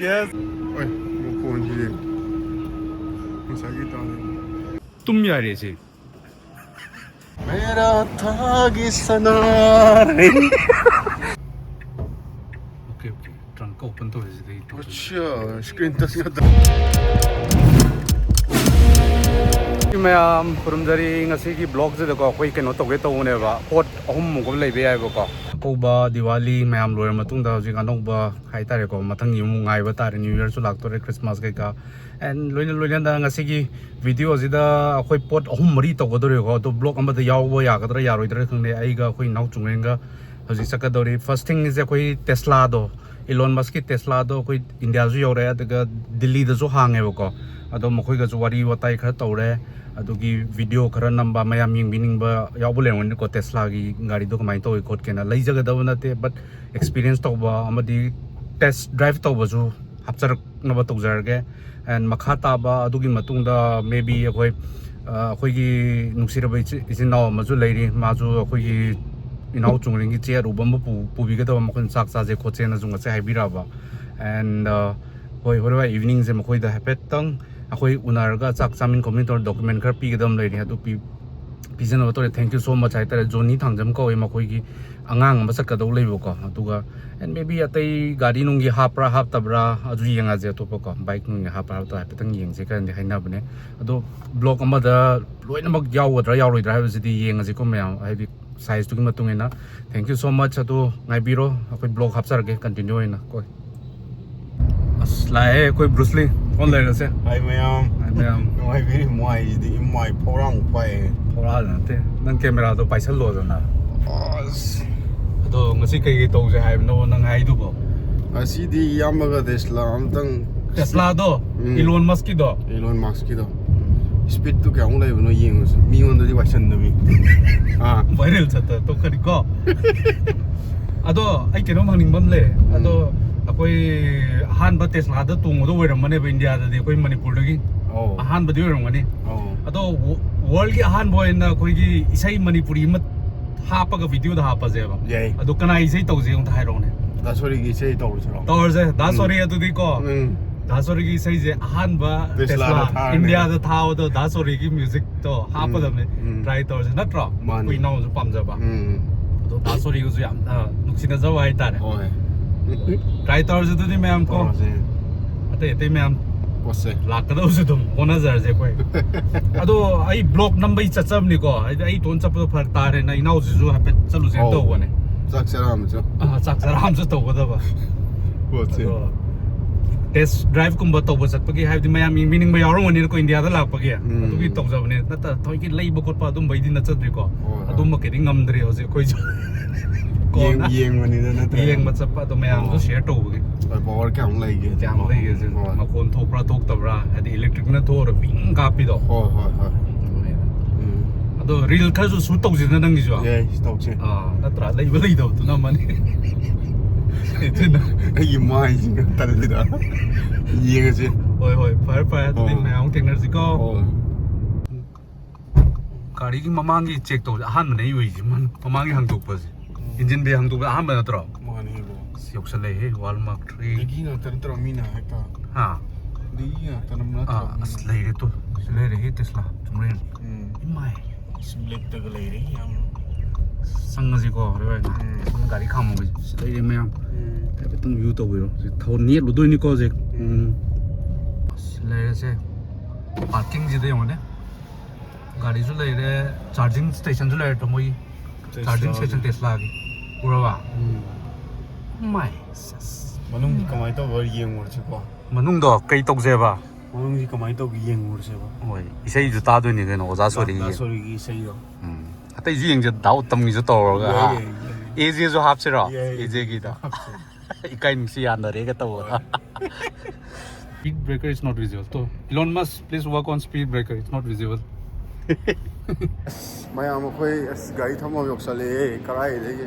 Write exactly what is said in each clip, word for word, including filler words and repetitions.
Yes. ꯑꯣꯏ, ꯃꯈꯣꯟꯁꯤꯗꯤ ꯉꯁꯥꯏꯒꯤ ꯇꯥꯗꯦ꯫ ꯇꯨꯝ ꯌꯥꯔꯦ ꯁꯤ꯫ ꯃꯦꯔꯥ ꯊꯥꯒꯤ ꯁꯅꯥꯔꯩ꯫ Okay, okay. Trunk open ꯇꯧꯔꯤꯁꯤꯗꯤ꯫ ꯑꯠꯁꯥ, screen touch ꯉꯥꯛꯇ꯫ ꯃꯌꯥꯝ ꯈꯨꯔꯨꯝꯖꯔꯤ꯫ ꯉꯁꯤꯒꯤ vlogꯁꯤꯗꯀꯣ ꯑꯩꯈꯣꯏ ꯀꯩꯅꯣ ꯇꯧꯒꯦ ꯇꯧꯕꯅꯦꯕ, ꯄꯣꯠ ꯑꯍꯨꯝꯃꯨꯛ ꯂꯩꯕ ꯌꯥꯏꯕꯀꯣ꯫ ꯆꯥꯛꯀꯧꯕ, ꯗꯤꯋꯥꯂꯤ ꯃꯌꯥꯝ ꯂꯣꯏꯔ ꯃꯇꯨꯡꯗ ꯍꯧꯖꯤꯛ ꯑꯅꯧꯕ ꯍꯥꯏꯇꯥꯔꯦꯀꯣ, ꯃꯊꯪꯒꯤ ꯑꯃꯨꯛ ꯉꯥꯏꯕ ꯇꯥꯔꯦ, New Yearꯁꯨ ꯂꯥꯛꯇꯣꯔꯦ, Christmas ꯀꯩꯀꯥ꯫ And ꯂꯣꯏꯅ ꯂꯣꯏꯅꯅ ꯉꯁꯤꯒꯤ videoꯁꯤꯗ ꯑꯩꯈꯣꯏ ꯄꯣꯠ ꯑꯍꯨꯝ ꯃꯔꯤ ꯇꯧꯒꯗꯧꯔꯤꯀꯣ, ꯑꯗꯣ vlog ꯑꯃꯗ ꯌꯥꯎꯕ ꯌꯥꯒꯗ꯭ꯔꯥ ꯌꯥꯔꯣꯏꯗ꯭ꯔꯥ ꯈꯪꯗꯦ꯫ ꯑꯩꯒ ꯑꯩꯈꯣꯏ ꯏꯅꯥꯎ ꯆꯨꯡꯂꯦꯟꯒ ꯍꯧꯖꯤꯛ ꯆꯠꯀꯗꯧꯔꯤ꯫ First thingꯁꯦ ꯑꯩꯈꯣꯏ Teslaꯗꯣ, Elon Muskꯀꯤ Teslaꯗꯣ ꯑꯩꯈꯣꯏ ꯏꯟꯗꯤꯌꯥꯁꯨ ꯌꯧꯔꯛꯑꯦ, ꯑꯗꯨꯒ ꯗꯤꯜꯂꯤꯗꯁꯨ ꯍꯥꯡꯉꯦꯕꯀꯣ꯫ ꯑꯗꯣ ꯃꯈꯣꯏꯒꯁꯨ ꯋꯥꯔꯤ ꯋꯥꯇꯥꯏ ꯈꯔ ꯇꯧꯔꯦ, ꯑꯗꯨꯒꯤ video ꯈꯔ ꯅꯝꯕ, ꯃꯌꯥꯝ ꯌꯦꯡꯕꯤꯅꯤꯡꯕ ꯌꯥꯎꯕ ꯂꯩꯔꯝꯒꯅꯤꯀꯣ, Teslaꯒꯤ ꯒꯥꯔꯤꯗꯣ ꯀꯃꯥꯏꯅ ꯇꯧꯏ ꯈꯣꯠꯀꯦꯅ꯫ ꯂꯩꯖꯒꯗꯕ ꯅꯠꯇꯦ, but experience ꯇꯧꯕ ꯑꯃꯗꯤ test drive ꯇꯧꯕꯁꯨ ꯍꯥꯞꯆꯔꯛꯅꯕ ꯇꯧꯖꯔꯒꯦ꯫ And ꯃꯈꯥ ꯇꯥꯕ ꯑꯗꯨꯒꯤ ꯃꯇꯨꯡꯗ maybe ꯑꯩꯈꯣꯏ, ꯑ, ꯑꯩꯈꯣꯏꯒꯤ ꯅꯨꯡꯁꯤꯔꯕ ꯏꯆꯤ-, ꯏꯆꯤꯟ ꯏꯅꯥꯎ ꯑꯃꯁꯨ ꯂꯩꯔꯤ, ꯃꯥꯁꯨ ꯑꯩꯈꯣꯏꯒꯤ ꯏꯅꯥꯎ ꯆꯨꯡꯂꯦꯟꯒꯤ ꯆꯦ ꯑꯔꯨꯕ ꯑꯃ ꯄꯨ-, ꯄꯨꯕꯤꯒꯗꯕ, ꯃꯈꯣꯏꯅ ꯆꯥꯛ ꯆꯥꯁꯦ ꯈꯣꯠꯁꯦꯅꯁꯨ ꯉꯁꯥꯏ ꯍꯥꯏꯕꯤꯔꯛꯑꯕ꯫ And, ꯑ, ꯍꯣꯏ, ꯍꯣꯔꯦꯟ eveningꯁꯦ ꯃꯈꯣꯏꯗ ꯍꯥꯏꯐꯦꯠꯇꯪ ꯑꯩꯈꯣꯏ ꯎꯅꯔꯒ ꯆꯥꯛ ꯆꯥꯃꯤꯟ ꯈꯣꯠꯃꯤꯟ ꯇꯧꯔ document ꯈꯔ ꯄꯤꯒꯗꯕ ꯂꯩꯔꯤ, ꯑꯗꯨ ꯄꯤ-, ꯄꯤꯖꯅꯕ ꯇꯧꯔꯦ꯫ Thank you so much ꯍꯥꯏꯇꯥꯔꯦ꯫ ꯖꯣꯅꯤ ꯊꯥꯡꯖꯝ ꯀꯧꯋꯦ, ꯃꯈꯣꯏꯒꯤ ꯑꯉꯥꯡ ꯑꯃ ꯆꯠꯀꯗꯧ ꯂꯩꯕꯀꯣ, ꯑꯗꯨꯒ and maybe ꯑꯇꯩ ꯒꯥꯔꯤ ꯅꯨꯡꯒꯤ ꯍꯥꯞꯄ꯭ꯔꯥ ꯍꯥꯞꯇꯕ꯭ꯔꯥ ꯑꯗꯨ ꯌꯦꯡꯉꯁꯦ, ꯑꯇꯣꯞꯄꯀꯣ, bike ꯅꯨꯡꯒꯤ ꯍꯥꯞꯄ꯭ꯔꯥ ꯍꯥꯞꯇꯕ꯭ꯔꯥ ꯍꯥꯏꯐꯦꯠꯇꯪ ꯌꯦꯡꯁꯦ ꯀꯥꯏꯅꯗꯤ ꯍꯥꯏꯅꯕꯅꯦ꯫ ꯑꯗꯣ vlog ꯑꯃꯗ ꯂꯣꯏꯅꯃꯛ ꯌꯥꯎꯒꯗ꯭ꯔꯥ ꯌꯥꯎꯔꯣꯏꯗ꯭ꯔꯥ ꯍꯥꯏꯕꯁꯤꯗꯤ ꯌꯦꯡꯉꯁꯤꯀꯣ ꯃꯌꯥꯝ, ꯍꯥꯏꯗꯤ sizeꯇꯨꯒꯤ ꯃꯇꯨꯡ ꯏꯟꯅ꯫ Thank you so much꯫ ꯑꯗꯨ ꯉꯥꯏꯕꯤꯔꯣ, ꯑꯩꯈꯣꯏ vlog ꯍꯥꯞꯆꯔꯛꯀꯦ continue ꯑꯣꯏꯅ ꯀꯣ꯫ ꯑꯁ, ꯂꯥꯛꯑꯦ ꯑꯩꯈꯣꯏ ꯕ꯭ꯔꯨꯁꯂꯤ꯫ ꯐꯣꯟ ꯂꯩꯔꯁꯦ꯫ Hi ꯃꯌꯥꯝ꯫ Hi ꯃꯌꯥꯝ꯫ ꯅꯨꯡꯉꯥꯏꯕꯤꯔꯤ? ꯃꯥꯏꯁꯤꯗꯤ ꯏꯃꯥꯏ ꯐꯧꯔꯥꯡ ꯄꯥꯏꯌꯦ꯫ ꯐꯧꯔꯥꯡ ꯅꯠꯇꯦ, ꯅꯪ cameraꯗꯣ ꯄꯥꯏꯁꯜꯂꯣꯗꯅ꯫ ꯑꯁ꯫ ꯑꯗꯣ ꯉꯁꯤ ꯀꯩꯀꯩ ꯇꯧꯁꯦ ꯍꯥꯏꯕꯅꯣ ꯅꯪ ꯍꯥꯏꯗꯨꯕꯣ? ꯉꯁꯤꯗꯤ ꯏꯌꯥꯝꯕꯒ Tesla ꯑꯝꯇꯪ Teslaꯗꯣ, ꯎꯝ꯫ Elon Muskꯀꯤꯗꯣ꯫ Elon Muskꯀꯤꯗꯣ꯫ Speedꯇꯨ ꯀꯌꯥꯃꯨꯛ ꯂꯩꯕꯅꯣ ꯌꯦꯡꯉꯨꯁꯦ꯫ ꯃꯤꯉꯣꯟꯗꯗꯤ ꯋꯥꯏꯁꯟꯗꯕꯤ꯫ ꯑꯥ꯫ Viral ꯆꯠꯇ ꯇꯣꯛꯀꯅꯤꯀꯣ꯫ ꯑꯗꯣ ꯑꯩ ꯀꯩꯅꯣꯝ ꯍꯪꯅꯤꯡꯕ ꯑꯃ ꯂꯩ꯫ ꯎꯝ꯫ ꯑꯗꯣ ꯑꯩꯈꯣꯏ ꯑꯍꯥꯟꯕ Teslaꯗ ꯇꯣꯡꯕꯗꯣ ꯑꯣꯏꯔꯝꯃꯅꯦꯕ ꯏꯟꯗꯤꯌꯥꯗꯗꯤ, ꯑꯩꯈꯣꯏ ꯃꯅꯤꯄꯨꯔꯗꯒꯤ꯫ ꯑꯧ꯫ ꯑꯍꯥꯟꯕꯗꯤ ꯑꯣꯏꯔꯝꯒꯅꯤ꯫ ꯑꯧ꯫ ꯑꯗꯣ wo-, worldꯀꯤ ꯑꯍꯥꯟꯕ ꯑꯣꯏꯅ ꯑꯩꯈꯣꯏꯒꯤ ꯏꯁꯩ ꯃꯅꯤꯄꯨꯔꯤ ꯑꯃ ꯍꯥꯞꯄꯒ videoꯗ ꯍꯥꯞꯄꯁꯦꯕ꯫ ꯌꯥꯏ꯫ ꯑꯗꯣ ꯀꯅꯥ ꯏꯁꯩ ꯇꯧꯁꯦ ꯑꯝꯇ ꯍꯥꯏꯔꯛꯑꯣꯅꯦ꯫ ꯗꯥ ꯁꯣꯔꯤꯒꯤ ꯏꯁꯩ ꯇꯧꯔꯁꯤꯔꯣ? ꯇꯧꯔꯁꯦ ꯗꯥ ꯎꯝ. ꯁꯣꯔꯤ ꯑꯗꯨꯗꯤꯀꯣ. ꯎꯝ. ꯗꯥ ꯁꯣꯔꯤꯒꯤ ꯏꯁꯩꯁꯦ ꯑꯍꯥꯟꯕ Teslaꯗ ꯇꯦꯁꯂꯥ ꯊꯥꯔꯅꯤ. ꯏꯟꯗꯤꯌꯥꯗ ꯊꯥꯕꯗꯣ ꯗꯥ ꯁꯣꯔꯤꯒꯤ ꯃ꯭ꯌꯨꯖꯤꯛꯇꯣ ꯍꯥꯞꯀꯗꯕꯅꯤ. ꯎꯝ. ꯇ꯭ꯔꯥꯏ ꯇꯧꯔꯁꯦ ꯅꯠꯇ꯭ꯔꯣ? ꯃꯥꯅꯤ. ꯑꯩꯈꯣꯏ ꯏꯅꯥꯎꯁꯨ ꯄꯥꯝꯖꯕ. ꯎꯝ. ꯑꯗꯣ ꯗꯥ ꯁꯣꯔꯤꯒꯁꯨ ꯌꯥꯝꯅ ꯅꯨꯡꯁꯤꯅꯖꯕ ꯍꯥꯏꯇꯥꯔꯦ. ꯍꯣꯏ. ꯇ꯭ꯔꯥꯏ ꯇꯧꯔꯁꯦ ꯑꯗꯨꯗꯤ ꯃꯌꯥꯝ ꯀꯣ. ꯇꯧꯔꯁꯦ. ꯑꯇꯩ ꯑꯇꯩ ꯃꯌꯥꯝ ꯄꯣꯠꯁꯦ. ꯂꯥꯛꯀꯗꯕꯁꯨ ꯑꯗꯨꯝ ꯍꯣꯠꯅꯖꯔꯁꯦ ꯑꯩꯈꯣꯏ. ꯑꯗꯣ ꯑꯩ ꯕ꯭ꯂꯣꯛ ꯅꯝꯕꯩ ꯆꯠꯆꯕꯅꯤꯀꯣ. ꯍꯥꯏꯗꯤ ꯑꯩ ꯏꯇꯣꯟ ꯆꯠꯄꯗꯣ ꯐꯔꯛ ꯇꯥꯔꯦꯅ ꯏꯅꯥꯎꯁꯤꯁꯨ ꯍꯥꯏꯐꯦꯠ ꯆꯠꯂꯨꯁꯦꯅ ꯑꯧ. ꯇꯧꯕꯅꯦ. ꯆꯥꯛ ꯆꯔꯥ ꯑꯃꯁꯨ. ꯑꯥ, ꯆꯥꯛ ꯆꯔꯥ ꯑꯃꯁꯨ ꯇꯧꯒꯗꯕ. ꯄꯣꯠꯁꯦ. ꯑꯗꯣ ꯇꯦꯁ ꯗ꯭ꯔꯥꯏꯚꯀꯨꯝꯕ ꯇꯧꯕ ꯆꯠꯄꯒꯤ ꯍꯥꯏꯕꯗꯤ ꯃꯌꯥꯝ ꯌꯦꯡꯕꯤꯅꯤꯡꯕ ꯌꯥꯎꯔꯝꯒꯅꯤꯅꯀꯣ ꯏꯟꯗꯤꯌꯥꯗ ꯂꯥꯛꯄꯒꯤ. ꯎꯝ. ꯑꯗꯨꯒꯤ ꯇꯧꯖꯕꯅꯦ ꯅꯠꯇ ꯊꯣꯏꯒꯤ ꯂꯩꯕ ꯈꯣꯠꯄ ꯑꯗꯨꯝꯕꯩꯗꯤ ꯅꯠꯆꯗ꯭ꯔꯤꯀꯣ. ꯍꯣꯏ. ꯑꯗꯨꯝꯕ ꯀꯩꯗꯤ ꯉꯝꯗ꯭ꯔꯤ ꯍꯧꯖꯤꯛ ꯑꯩꯈꯣꯏꯁꯨ. ꯌꯦꯡ- ꯀꯣꯟꯅ ꯌꯦꯡꯕꯅꯤꯗ ꯅꯠꯇ꯭ꯔꯥ? ꯌꯦꯡꯕ ꯆꯠꯄ ꯑꯗꯣ ꯃꯌꯥꯝꯁꯨ ꯑꯣ. ꯁꯤꯌꯔ ꯇꯧꯕꯒꯤ. ꯍꯣꯏ, ꯄꯋꯥꯔ ꯀꯌꯥꯝ ꯂꯩꯒꯦ? ꯀꯌꯥꯝ ꯂꯩꯒꯦ ꯁꯤ? ꯍꯣꯏ. ꯃꯈꯣꯟ ꯊꯣꯛꯄ꯭ꯔꯥ ꯊꯣꯛꯇꯕ꯭ꯔꯥ? ꯍꯥꯏꯗꯤ ꯏꯂꯦꯛꯇ꯭ꯔꯤꯛꯅ ꯊꯣꯛꯑꯔ ꯄꯤꯡ ꯀꯥꯞꯄꯤꯗꯣ. ꯍꯣꯏ, ꯍꯣꯏ, ꯍꯣꯏ. ꯎꯝ. ꯑꯗꯣ ꯔꯤꯜ ꯈꯔꯁꯨ ꯁꯨꯠ ꯇꯧꯁꯤꯗꯅ ꯅꯪꯒꯤꯁꯨ. ꯌꯥꯏ, ꯁꯤ ꯇꯧꯁꯦ. ꯑꯥ, ꯅꯠꯇ꯭ꯔꯥ? ꯂꯩꯕ ꯂꯩꯇꯕꯗꯨꯅ ꯑꯃꯅꯤ. ꯑꯗꯨꯅ ꯑꯩꯒꯤ ꯃꯥꯏꯁꯤꯒ ꯇꯜꯂꯤꯗ. ꯌꯦꯡꯉꯁꯤ. ꯍꯣꯏ, ꯍꯣꯏ, ꯐꯔꯦ, ꯐꯔꯦ. ꯑꯗꯨꯗꯤ ꯑꯣ. ꯃꯌꯥꯝ ꯑꯃꯨꯛ ꯊꯦꯡꯅꯔꯁꯤꯀꯣ. ꯑꯣ. ꯒꯥꯔꯤꯒꯤ ꯃꯃꯥꯡꯒꯤ ꯆꯦꯛ ꯇꯧꯕꯁꯦ ꯑꯍꯥꯟꯕꯅꯦ ꯑꯩ ꯎꯔꯤꯁꯦ. ꯃꯃꯥꯡꯒꯤ ꯍꯥꯡꯗꯣꯛꯄꯁꯦ. ꯏꯟꯖꯤꯟ ꯕꯦ ꯍꯥꯡꯗꯣꯛꯄ ꯑꯍꯥꯟꯕ ꯅꯠꯇ꯭ꯔꯣ? ꯃꯥꯅꯦ, ꯏꯕꯣ. ꯑꯁ, ꯌꯧꯁꯜꯂꯛꯑꯦꯍꯦ, ꯋꯥꯜꯃꯥꯔꯛ ꯊ꯭ꯔꯤ. ꯗꯤꯒꯤ ꯉꯥꯛꯇ ꯅꯠꯇ꯭ꯔꯣ ꯃꯤꯅ ꯍꯦꯛꯇ? ꯍꯥ? ꯗꯤꯒꯤ ꯉꯥꯛꯇ ꯅꯠꯇ꯭ꯔꯣ ꯑꯥ, ꯑꯁ, ꯃꯤꯅ? ꯂꯩꯔꯦ ꯇꯨ. ꯁꯤ ꯂꯩꯔꯦꯍꯦ, ꯇꯦꯁꯂꯥ. ꯆꯨꯝꯔꯦ. ꯎꯝ. ꯏꯃꯥꯏ. ꯑꯁ, ꯕ꯭ꯂꯦꯛꯇꯒ ꯂꯩꯔꯦ ꯌꯥꯝ. ꯆꯪꯉꯁꯤꯀꯣ, ꯍꯣꯔꯦꯟ ꯑꯣꯏꯅ. ꯎꯝ. ꯁꯣꯝ ꯒꯥꯔꯤ ꯈꯥꯝꯃꯧꯕꯁꯦ. ꯁꯤ ꯂꯩꯔꯦ ꯃꯌꯥꯝ. ꯎꯝ. ꯍꯥꯏꯐꯦꯠꯇꯪ ꯚ꯭ꯌꯨ ꯇꯧꯕꯤꯔꯣ꯫ ꯁꯤ ꯊꯧ ꯅꯦꯠꯂꯨꯗꯣꯏꯅꯤꯀꯣ ꯍꯧꯖꯤꯛ. ꯎꯝ. ꯑꯁ, ꯂꯩꯔꯦꯁꯦ. ꯄꯥꯔꯀꯤꯡꯁꯤꯗ ꯌꯦꯡꯉꯣꯅꯦ. ꯒꯥꯔꯤꯁꯨ ꯂꯩꯔꯦ, ꯆꯥꯔꯖꯤꯡ ꯁ꯭ꯇꯦꯁꯟꯁꯨ ꯂꯩꯔꯦ ꯃꯣꯏꯒꯤ. Charging station ꯇꯦꯁꯂꯥꯒꯤ. ꯎꯔꯕ? ꯎꯝ. ꯃꯥꯏ, ꯁꯦꯁ. ꯃꯅꯨꯡ ꯀꯃꯥꯏꯅ ꯇꯧꯕ ꯌꯦꯡꯉꯨꯔꯁꯤꯀꯣ. ꯃꯅꯨꯡꯗꯣ ꯀꯩ ꯇꯧꯁꯦꯕ? ꯃꯅꯨꯡꯁꯤ ꯀꯃꯥꯏꯅ ꯇꯧꯒꯦ ꯌꯦꯡꯉꯨꯔꯁꯦꯕ. ꯍꯣꯏ, ꯏꯁꯩꯁꯨ ꯇꯥꯗꯣꯏꯅꯤ ꯀꯩꯅꯣ, ꯑꯣꯖꯥ ꯁꯣꯔꯤꯒꯤ. ꯗꯥ ꯁꯣꯔꯤꯒꯤ ꯏꯁꯩꯗꯣ. ꯎꯝ. ꯑꯇꯩꯁꯨ ꯌꯦꯡꯁꯦ, ꯗꯥ ꯎꯠꯇꯝꯒꯤꯁꯨ ꯇꯧꯔꯒ. ꯌꯥꯏ, ꯍꯥ? ꯌꯥꯏ, ꯌꯥꯏ. ꯑꯦꯖꯦꯁꯨ ꯍꯥꯞꯁꯤꯔꯣ? ꯌꯥꯏ, ꯌꯥꯏ. ꯑꯦꯖꯦꯒꯤꯗꯣ. ꯍꯥꯞꯁꯦ. ꯏꯀꯥꯏ ꯅꯨꯡꯁꯤ ꯌꯥꯅꯔꯦꯒ ꯇꯧꯕꯗ. Speed breaker is not visible. To, Elon Musk, please work on speed breaker. It's not visible. ꯃꯌꯥꯝ ꯑꯩꯈꯣꯏ ꯑꯁ ꯒꯥꯔꯤ ꯊꯝꯐꯝ ꯌꯧꯁꯜꯂꯛꯑꯦ ꯀꯔꯥꯏꯗꯒꯤ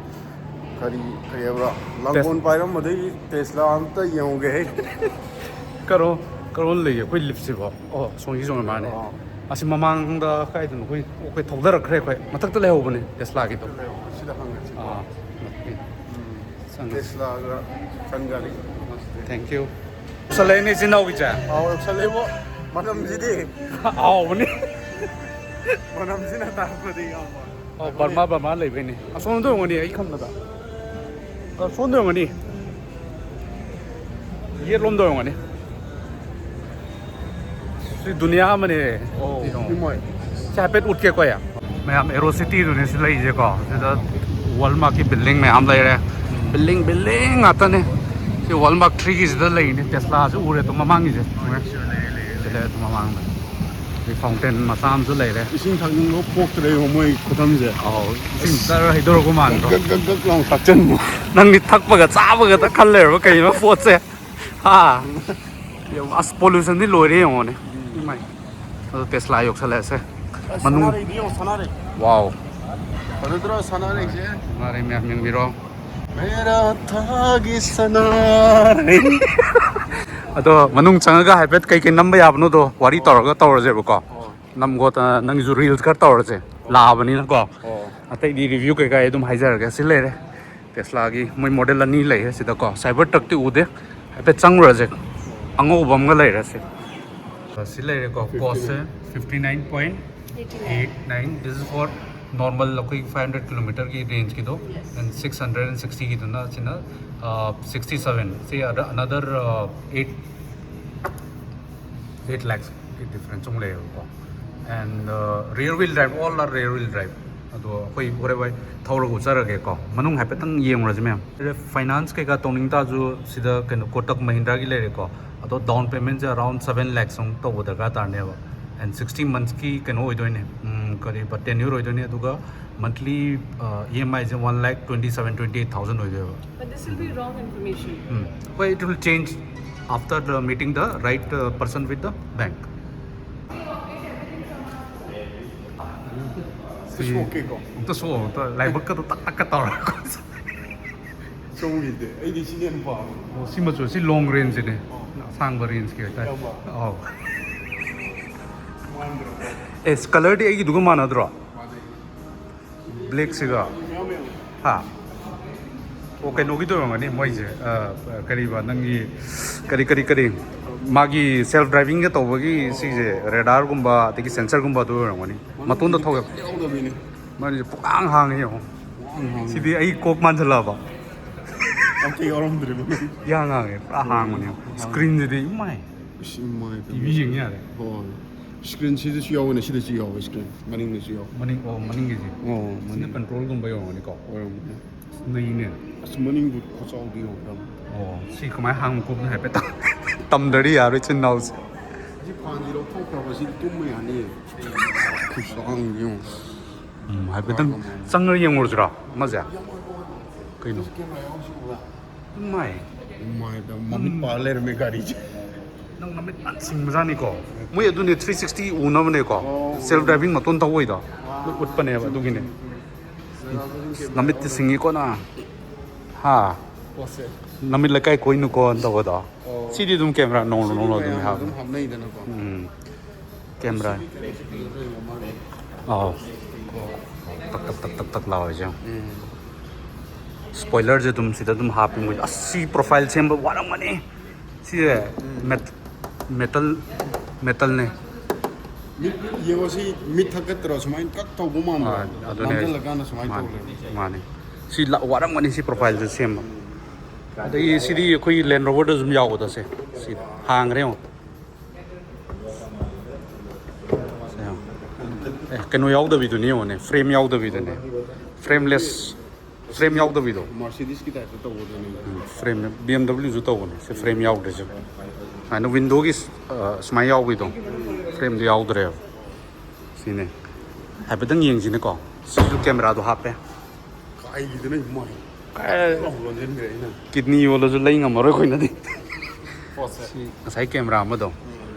ꯀꯔꯤ ꯀꯔꯤ ꯍꯥꯏꯕ꯭ꯔꯥ ꯂꯥꯡꯒꯣꯜ ꯄꯥꯏꯔꯝꯕꯗꯒꯤ ꯇꯦꯁꯂꯥ ꯑꯝꯇ ꯌꯦꯡꯉꯨꯒꯦ ꯍꯦ. ꯀꯔꯣ, ꯀꯔꯣꯟ ꯂꯩꯌꯦ ꯑꯩꯈꯣꯏ ꯂꯤꯞꯁꯤꯕꯣ. ꯑꯣ, ꯁꯣꯝꯒꯤ ꯆꯣꯡꯉ ꯃꯥꯅꯦ. ꯑꯣ. ꯑꯁꯤ ꯃꯃꯥꯡꯗ ꯀꯥꯏꯗꯅꯣ ꯑꯩꯈꯣꯏ, ꯑꯩꯈꯣꯏ ꯊꯧꯗꯔꯛꯈ꯭ꯔꯦ ꯑꯩꯈꯣꯏ. ꯃꯊꯛꯇ ꯂꯩꯍꯧꯕꯅꯦ ꯇꯦꯁꯂꯥꯒꯤꯗꯣ. ꯁꯤꯗ ꯍꯪꯉꯁꯤ. ꯑꯥ. ꯎꯝ. ꯇꯦꯁꯂꯥꯒ ꯁꯟ ꯒꯥꯔꯤ꯫ Thank you. ꯌꯧꯁꯜꯂꯛꯑꯦꯅꯦ ꯏꯆꯤꯟ ꯏꯅꯥꯎꯒꯤꯁꯦ꯫ ꯑꯥꯎ, ꯌꯧꯁꯜꯂꯦꯕꯣ꯫ ꯃꯅꯝꯁꯤꯗꯤ꯫ ꯑꯍꯥꯎꯕꯅꯤ꯫ ꯃꯅꯝꯁꯤꯅ ꯇꯥꯛꯄꯗꯤ ꯌꯥꯝꯕ꯫ ꯑꯣ, ꯕꯔꯃꯥ ꯕꯔꯃꯥ ꯂꯩꯕꯩꯅꯦ꯫ ꯑꯁꯣꯝꯗ ꯑꯣꯏꯔꯝꯒꯅꯤ ꯑꯩ ꯈꯟꯕꯗ꯫ ꯑꯁꯣꯝꯗ ꯑꯣꯏꯔꯝꯒꯅꯤ꯫ ꯌꯦꯠꯂꯣꯝꯗ ꯑꯣꯏꯔꯝꯒꯅꯤ꯫ ꯁꯤ ꯗꯨꯅꯤꯌꯥ ꯑꯃꯅꯦ꯫ ꯑꯣ, ꯏꯃꯣꯏ꯫ ꯁꯤ ꯍꯥꯏꯐꯦꯠ ꯎꯠꯀꯦꯀꯣ ꯑꯩ꯫ ꯃꯌꯥꯝ ꯑꯦꯔꯣ ꯁꯤꯇꯤꯗꯨꯅꯦ ꯁꯤ ꯂꯩꯔꯤꯁꯦꯀꯣ꯫ ꯁꯤꯗ ꯋꯥꯜꯃꯥꯔꯠꯀꯤ ꯕꯤꯜꯗꯤꯡ ꯃꯌꯥꯝ ꯂꯩꯔꯦ꯫ ꯕꯤꯜꯗꯤꯡ ꯕꯤꯜꯗꯤꯡ ꯉꯥꯛꯇꯅꯦ꯫ ꯁꯤ ꯋꯥꯜꯃꯥꯔꯠ ꯊ꯭ꯔꯤꯒꯤꯁꯤꯗ ꯂꯩꯔꯤꯅꯦ꯫ ꯇꯦꯁꯂꯥꯁꯨ ꯎꯔꯦ ꯑꯗꯨꯝ ꯃꯃꯥꯡꯒꯤꯁꯦ꯫ ꯎꯔꯦ꯫ ꯁꯤ ꯂꯩꯔꯦ ꯑꯗꯨꯝ ꯃꯃꯥꯡꯗ꯫ ꯁꯤ ꯐꯥꯎꯟꯇꯦꯟ ꯃꯆꯥ ꯑꯃꯁꯨ ꯂꯩꯔꯦ꯫ ꯏꯁꯤꯡ ꯊꯛꯅꯤꯡꯕ ꯄꯣꯛꯇ꯭ꯔꯦꯕ ꯃꯣꯏ ꯈꯨꯊꯝꯁꯦ꯫ ꯑꯧ, ꯏꯁꯤꯡ ꯖꯔ ꯍꯩꯗꯣꯔꯛꯄ ꯃꯥꯟꯗ꯭ꯔꯣ? ꯒꯛ ꯒꯛ ꯒꯛ ꯂꯥꯎ ꯊꯛꯆꯟꯕ꯫ ꯅꯪꯗꯤ ꯊꯛꯄꯒ ꯆꯥꯕꯒꯗ ꯈꯜ ꯂꯩꯔꯕ ꯀꯩꯅꯣ ꯄꯣꯠꯁꯦ? ꯍꯥ? ꯑꯁ, ꯄꯣꯂꯨꯁꯟꯗꯤ ꯂꯣꯏꯔꯦ ꯌꯦꯡꯉꯣꯅꯦ꯫ ꯏꯃꯥꯏ꯫ ꯑꯗꯣ ꯇꯦꯁꯂꯥ ꯌꯧꯁꯜꯂꯛꯑꯁꯦ꯫ ꯃꯅꯨꯡ꯫ ꯁꯥꯟꯅꯔꯛꯏꯗꯤ ꯌꯦꯡꯉꯣ, ꯁꯥꯟꯅꯔꯛꯏ꯫ ꯋꯥꯎ꯫ ꯐꯖꯗ꯭ꯔꯣ ꯁꯥꯟꯅꯔꯛꯏꯁꯦ? ꯃꯥꯔꯦ ꯃꯌꯥꯝ ꯌꯦꯡꯕꯤꯔꯣ꯫ ꯃꯦꯔꯥ ꯊꯥꯒꯤ ꯁꯅꯥꯔꯩ꯫ ꯑꯗꯣ ꯃꯅꯨꯡ ꯆꯪꯉꯒ ꯍꯥꯏꯐꯦꯠ ꯀꯩꯀꯩ ꯅꯝꯕ ꯌꯥꯕꯅꯣꯗꯣ ꯋꯥꯔꯤ ꯇꯧꯔꯒ ꯇꯧꯔꯁꯦꯕꯀꯣ꯫ ꯅꯝ ꯈꯣꯠꯇꯅ ꯅꯪꯒꯤꯁꯨ ꯔꯤꯜꯁ ꯈꯔ ꯇꯧꯔꯁꯦ꯫ ꯂꯥꯛꯑꯕꯅꯤꯅꯀꯣ꯫ ꯑꯣ꯫ ꯑꯇꯩꯗꯤ ꯔꯤꯚ꯭ꯌꯨ ꯀꯩꯀꯥ ꯑꯩ ꯑꯗꯨꯝ ꯍꯥꯏꯖꯔꯒꯦ꯫ ꯁꯤ ꯂꯩꯔꯦ꯫ ꯇꯦꯁꯂꯥꯒꯤ ꯃꯣꯏ ꯃꯣꯗꯦꯜ ꯑꯅꯤ ꯂꯩꯌꯦ ꯁꯤꯗꯀꯣ꯫ ꯁꯥꯏꯕꯔ ꯇ꯭ꯔꯛꯇꯤ ꯎꯗꯦ꯫ ꯍꯥꯏꯐꯦꯠ ꯆꯪꯉꯨꯔꯁꯦ꯫ ꯑꯉꯧꯕ ꯑꯃꯒ ꯂꯩꯔꯦ ꯁꯤ꯫ ꯁꯤ ꯂꯩꯔꯦꯀꯣ꯫ ꯀꯣꯁꯁꯦ fifty nine point eight nine꯫ This is for normal ꯑꯩꯈꯣꯏ five hundred kilometerꯒꯤ rangeꯀꯤꯗꯣ꯫ And six hundred and sixtyꯒꯤꯗꯨꯅ ꯁꯤꯅ sixty seven꯫ ꯁꯤ another eight eight lakhsꯀꯤ difference ꯑꯃꯨꯛ ꯂꯩꯌꯦꯕꯀꯣ꯫ And rear wheel drive, all are rear wheel drive꯫ ꯑꯗꯣ ꯑꯩꯈꯣꯏ ꯍꯣꯔꯦꯟ ꯋꯥꯏ ꯊꯧꯔꯒ ꯎꯠꯆꯔꯒꯦꯀꯣ꯫ ꯃꯅꯨꯡ ꯍꯥꯏꯐꯦꯠꯇꯪ ꯌꯦꯡꯉꯨꯔꯁꯤ ꯃꯌꯥꯝ꯫ ꯐꯥꯏꯅꯥꯟꯁ ꯀꯩꯀꯥ ꯇꯧꯅꯤꯡ ꯇꯥꯔꯁꯨ ꯁꯤꯗ ꯀꯩꯅꯣ ꯀꯣꯇꯛ ꯃꯍꯤꯟꯗ꯭ꯔꯥꯒꯤ ꯂꯩꯔꯦꯀꯣ꯫ ꯑꯗꯣ ꯗꯥꯎꯟ ꯄꯦꯃꯦꯟꯁꯦ around seven lakhs ꯑꯃꯨꯛ ꯇꯧꯕ ꯗꯔꯀꯥꯔ ꯇꯥꯔꯅꯦꯕ꯫ And sixty monthsꯀꯤ ꯀꯩꯅꯣ ꯑꯣꯏꯗꯣꯏꯅꯦ꯫ ꯎꯝ, ꯀꯔꯤꯕ, tenure ꯑꯣꯏꯗꯣꯏꯅꯦ꯫ ꯑꯗꯨꯒ monthly E M Iꯁꯦ one lakh twenty seven, twenty eight thousand ꯑꯣꯏꯗꯣꯏꯕ꯫ But this will be wrong information. ꯎꯝ꯫ ꯍꯣꯏ, it will change after the meeting the right person with the bank꯫ ꯁꯤ ꯁꯣꯛꯀꯦꯀꯣ꯫ ꯑꯝꯇ ꯁꯣꯛꯑꯣ, ꯑꯝꯇ ꯂꯥꯏꯕꯛꯀꯗꯣ ꯇꯛ ꯇꯛꯀ ꯇꯧꯔꯒ꯫ ꯁꯣꯝꯒꯤꯗꯤ ꯑꯩꯗꯤ ꯁꯤꯅ ꯍꯦꯟꯅ ꯄꯥꯝꯃꯦ꯫ ꯑꯣ, ꯁꯤ ꯃꯆꯨ, ꯁꯤ long rangeꯅꯦ꯫ ꯑꯁꯥꯡꯕ rangeꯀꯤ ꯍꯥꯏꯇꯥꯔꯦ꯫ ꯌꯥꯝꯕ꯫ ꯑꯧ꯫ ꯃꯥꯟꯗ꯭ꯔꯣ? ꯑꯦ, ꯀꯂꯔꯗꯤ ꯑꯩꯒꯤꯗꯨꯒ ꯃꯥꯟꯅꯗ꯭ꯔꯣ? ꯃꯥꯟꯅꯩ꯫ ꯕ꯭ꯂꯦꯛꯁꯤꯒ꯫ ꯃꯌꯥꯝ ꯌꯥꯝꯃꯦ꯫ ꯍꯥ? ꯑꯣ, ꯀꯩꯅꯣꯒꯤꯗꯣ ꯑꯣꯏꯔꯝꯒꯅꯤ ꯃꯣꯏꯁꯦ꯫ ꯑ, ꯀꯔꯤꯕ ꯅꯪꯒꯤ, ꯀꯔꯤ ꯀꯔꯤ ꯀꯔꯤ ꯃꯥꯒꯤ ꯁꯦꯜꯐ ꯗ꯭ꯔꯥꯏꯚꯤꯡꯒ ꯇꯧꯕꯒꯤ ꯁꯤꯁꯦ ꯔꯦꯗꯥꯔꯒꯨꯝꯕ ꯑꯗꯒꯤ ꯁꯦꯟꯁꯔꯒꯨꯝꯕ ꯑꯗꯨ ꯑꯣꯏꯔꯝꯒꯅꯤ꯫ ꯃꯇꯣꯟꯗ ꯊꯧꯒꯠ ꯌꯥꯎꯗꯕꯤꯅꯦ꯫ ꯃꯥꯅꯤꯁꯦ ꯄꯨꯡꯍꯥꯡ ꯍꯥꯡꯉꯦ ꯌꯦꯡꯉꯣ꯫ ꯄꯨꯡꯍꯥꯡ ꯍꯥꯡꯉꯦ꯫ ꯁꯤꯗꯤ ꯑꯩ ꯀꯣꯛ ꯃꯥꯟꯁꯤꯜꯂꯛꯑꯕ꯫ ꯑꯝꯇ ꯌꯥꯎꯔꯝꯗ꯭ꯔꯤꯕ꯫ ꯏꯍꯥꯡ ꯍꯥꯡꯉꯦ, ꯄꯨꯔꯥ ꯍꯥꯡꯕꯅꯦ꯫ ꯁ꯭ꯀ꯭ꯔꯤꯟꯁꯤꯗꯤ ꯏꯃꯥꯏ꯫ ꯏꯁ, ꯏꯃꯥꯏ ꯄꯦꯝꯃ꯫ ꯇꯤꯚꯤ ꯌꯦꯡ ꯌꯥꯔꯦ꯫ ꯍꯣꯏ꯫ ꯁ꯭ꯀ꯭ꯔꯤꯟ ꯁꯤꯗꯁꯨ ꯌꯥꯎꯋꯦꯅꯦ, ꯁꯤꯗꯁꯨ ꯌꯥꯎꯋꯦ ꯁ꯭ꯀ꯭ꯔꯤꯟ꯫ ꯃꯅꯤꯡꯗꯁꯨ ꯌꯥꯎꯋꯦ꯫ ꯃꯅꯤꯡ, ꯑꯣ, ꯃꯅꯤꯡꯒꯤꯁꯦ꯫ ꯑꯣ, ꯁꯤꯅ ꯃꯅꯤꯡ꯫ ꯀꯟꯇ꯭ꯔꯣꯜꯒꯨꯝꯕ ꯌꯧꯔꯝꯒꯅꯤꯀꯣ꯫ ꯑꯣꯏꯔꯝꯒꯅꯤ꯫ ꯑꯁ, ꯅꯩꯅꯦ꯫ ꯑꯁ, ꯃꯅꯤꯡꯗꯨ ꯈꯨꯆꯥꯎꯗꯤ ꯌꯦꯡꯉꯨ꯫ ꯑꯣ, ꯁꯤ ꯀꯃꯥꯏꯅ ꯍꯥꯡꯕ ꯈꯣꯠꯄꯅꯣ ꯍꯥꯏꯐꯦꯠꯇꯪ ꯇꯝꯗ꯭ꯔꯗꯤ ꯌꯥꯔꯣꯏ ꯏꯆꯤꯟ ꯏꯅꯥꯎꯁꯦ꯫ ꯁꯤ ꯐꯥꯟꯁꯤ ꯂꯧꯊꯣꯛꯈ꯭ꯔꯕ ꯁꯤꯗꯤ ꯇꯨꯝꯕ ꯌꯥꯅꯤꯌꯦ꯫ ꯈꯨꯆꯥꯎꯗꯤ ꯌꯦꯡꯉꯨ꯫ ꯎꯝ, ꯍꯥꯏꯐꯦꯠꯇꯪ ꯆꯪꯉꯒ ꯌꯦꯡꯉꯨꯔꯁꯤꯔꯣ ꯑꯃꯁꯦ? ꯀꯩꯅꯣ? ꯀꯦꯃꯦꯔꯥ ꯌꯥꯎꯁꯤꯕꯨ꯫ ꯏꯃꯥꯏ꯫ ꯏꯃꯥꯏꯗ ꯃꯃꯤꯠ ꯄꯥꯜ ꯂꯩꯔꯝꯃꯦ ꯒꯥꯔꯤꯁꯦ꯫ ꯅꯪ ꯅꯃꯤꯠ ꯐꯖꯅ ꯁꯤꯡꯕꯖꯥꯠꯅꯤꯀꯣ꯫ ꯃꯣꯏ ꯑꯗꯨꯅꯦ ꯊ꯭ꯔꯤ ꯁꯤꯛꯁꯇꯤ ꯎꯅꯕꯅꯦꯀꯣ꯫ ꯁꯦꯜꯐ ꯗ꯭ꯔꯥꯏꯚꯤꯡ ꯃꯇꯣꯟ ꯊꯧꯕꯩꯗꯣ꯫ ꯎꯠꯄꯅꯦꯕ ꯑꯗꯨꯒꯤꯅꯦ꯫ ꯅꯃꯤꯠꯇꯤ ꯁꯤꯡꯉꯤꯀꯣ ꯅꯪ꯫ ꯍꯥ? ꯄꯣꯠꯁꯦ꯫ ꯅꯃꯤꯠ ꯂꯩꯀꯥꯏ ꯀꯣꯏꯅꯨꯀꯣ ꯇꯧꯕꯗꯣ꯫ ꯁꯤꯗꯤ ꯑꯗꯨꯝ ꯀꯦꯃꯦꯔꯥ ꯅꯣꯡꯃ ꯅꯣꯡꯃ ꯑꯗꯨꯝ ꯃꯌꯥꯝ ꯍꯥꯞ꯫ ꯑꯗꯨꯝ ꯍꯥꯞꯅꯩꯗꯅꯀꯣ꯫ ꯎꯝ꯫ ꯀꯦꯃꯦꯔꯥ꯫ ꯁꯤꯗꯤ ꯀꯩꯅꯣꯁꯦ ꯐꯖꯗ꯭ꯔꯦ ꯃꯃꯥꯡꯒꯤ꯫ ꯑꯥꯎ꯫ ꯇꯛ ꯇꯛ ꯇꯛ ꯇꯛ ꯇꯛ ꯂꯥꯎꯔꯤꯁꯦ꯫ ꯎꯝ꯫ ꯁ꯭ꯄꯣꯏꯂꯔꯁꯦ ꯑꯗꯨꯝ ꯁꯤꯗ ꯑꯗꯨꯝ ꯍꯥꯞꯄꯤ ꯃꯣꯏ꯫ ꯑꯁ, ꯁꯤ ꯄ꯭ꯔꯣꯐꯥꯏꯜ ꯁꯦꯝꯕ ꯋꯥꯔꯝꯒꯅꯤ꯫ ꯁꯤꯁꯦ ꯃꯦꯠ-, ꯃꯦꯇꯜ, ꯃꯦꯇꯜꯅꯦ꯫ ꯃꯤꯠ ꯌꯦꯡꯉꯣ ꯁꯤ ꯃꯤꯠ ꯊꯛꯀꯠꯇ꯭ꯔꯣ? ꯁꯨꯃꯥꯏꯅ ꯀꯛ ꯇꯧꯕ ꯃꯥꯟꯕ꯭ꯔꯣ? ꯑꯥ, ꯑꯗꯨꯅꯦ꯫ ꯅꯝꯁꯤꯜꯂꯀꯥꯟꯗ ꯁꯨꯃꯥꯏꯅ ꯃꯥꯅꯦ, ꯇꯧꯔꯦ꯫ ꯃꯥꯅꯦ꯫ ꯁꯤ ꯂ-, ꯋꯥꯔꯝꯒꯅꯤ ꯁꯤ ꯄ꯭ꯔꯣꯐꯥꯏꯜꯁꯦ ꯁꯦꯝꯕ꯫ ꯑꯗꯒꯤ ꯁꯤꯗꯤ ꯑꯩꯈꯣꯏꯒꯤ ꯂꯦꯟ ꯔꯣꯕꯔꯗ ꯑꯗꯨꯝ ꯌꯥꯎꯕꯗꯣ ꯁꯦ꯫ ꯁꯤ ꯍꯥꯡꯈ꯭ꯔꯦ ꯌꯦꯡꯉꯣ꯫ ꯁꯦ ꯌꯦꯡꯉꯣ꯫ ꯑꯦ, ꯀꯩꯅꯣ ꯌꯥꯎꯗꯕꯤꯗꯨꯅꯤ ꯌꯦꯡꯉꯣꯅꯦ, ꯐ꯭ꯔꯦꯝ ꯌꯥꯎꯗꯕꯤꯗꯨꯅꯦ꯫ ꯐ꯭ꯔꯦꯝꯂꯦꯁ, ꯐ꯭ꯔꯦꯝ ꯌꯥꯎꯗꯕꯤꯗꯣ꯫ ꯃꯥꯔꯁꯤꯗꯤꯁꯀꯤ ꯇꯥꯏꯞꯇ ꯇꯧꯕꯗꯨꯅꯦ꯫ ꯎꯝ, ꯐ꯭ꯔꯦꯝ, ꯕꯤ ꯑꯦꯝ ꯗꯕ꯭ꯂꯤꯎꯁꯨ ꯇꯧꯕꯅꯦ꯫ ꯁꯤ ꯐ꯭ꯔꯦꯝ ꯌꯥꯎꯗ꯭ꯔꯤꯁꯦ꯫ ꯁꯨꯃꯥꯏꯅ ꯋꯤꯟꯗꯣꯒꯤ, ꯑ, ꯁꯨꯃꯥꯏꯅ ꯌꯥꯎꯕꯤꯗꯣ, ꯐ꯭ꯔꯦꯝꯗꯣ ꯌꯥꯎꯗ꯭ꯔꯦꯕ꯫ ꯁꯤꯅꯦ꯫ ꯍꯥꯏꯐꯦꯠꯇꯪ ꯌꯦꯡꯁꯤꯅꯦꯀꯣ꯫ ꯁꯤꯁꯨ ꯀꯦꯃꯦꯔꯥꯗꯣ ꯍꯥꯞꯄꯦ꯫ ꯀꯥꯏꯒꯤꯗꯅ ꯏꯃꯥꯏ꯫ ꯀꯥꯏ-, ꯂꯣꯟꯁꯤꯟꯈ꯭ꯔꯦ ꯑꯩꯅ꯫ ꯀꯤꯗꯅꯤ ꯌꯣꯜꯂꯁꯨ ꯂꯩ ꯉꯝꯃꯔꯣꯏ ꯑꯩꯈꯣꯏꯅꯗꯤ꯫ ꯄꯣꯠꯁꯦ꯫ ꯁꯤ ꯉꯁꯥꯏ ꯀꯦꯃꯦꯔꯥ ꯑꯃꯗꯣ꯫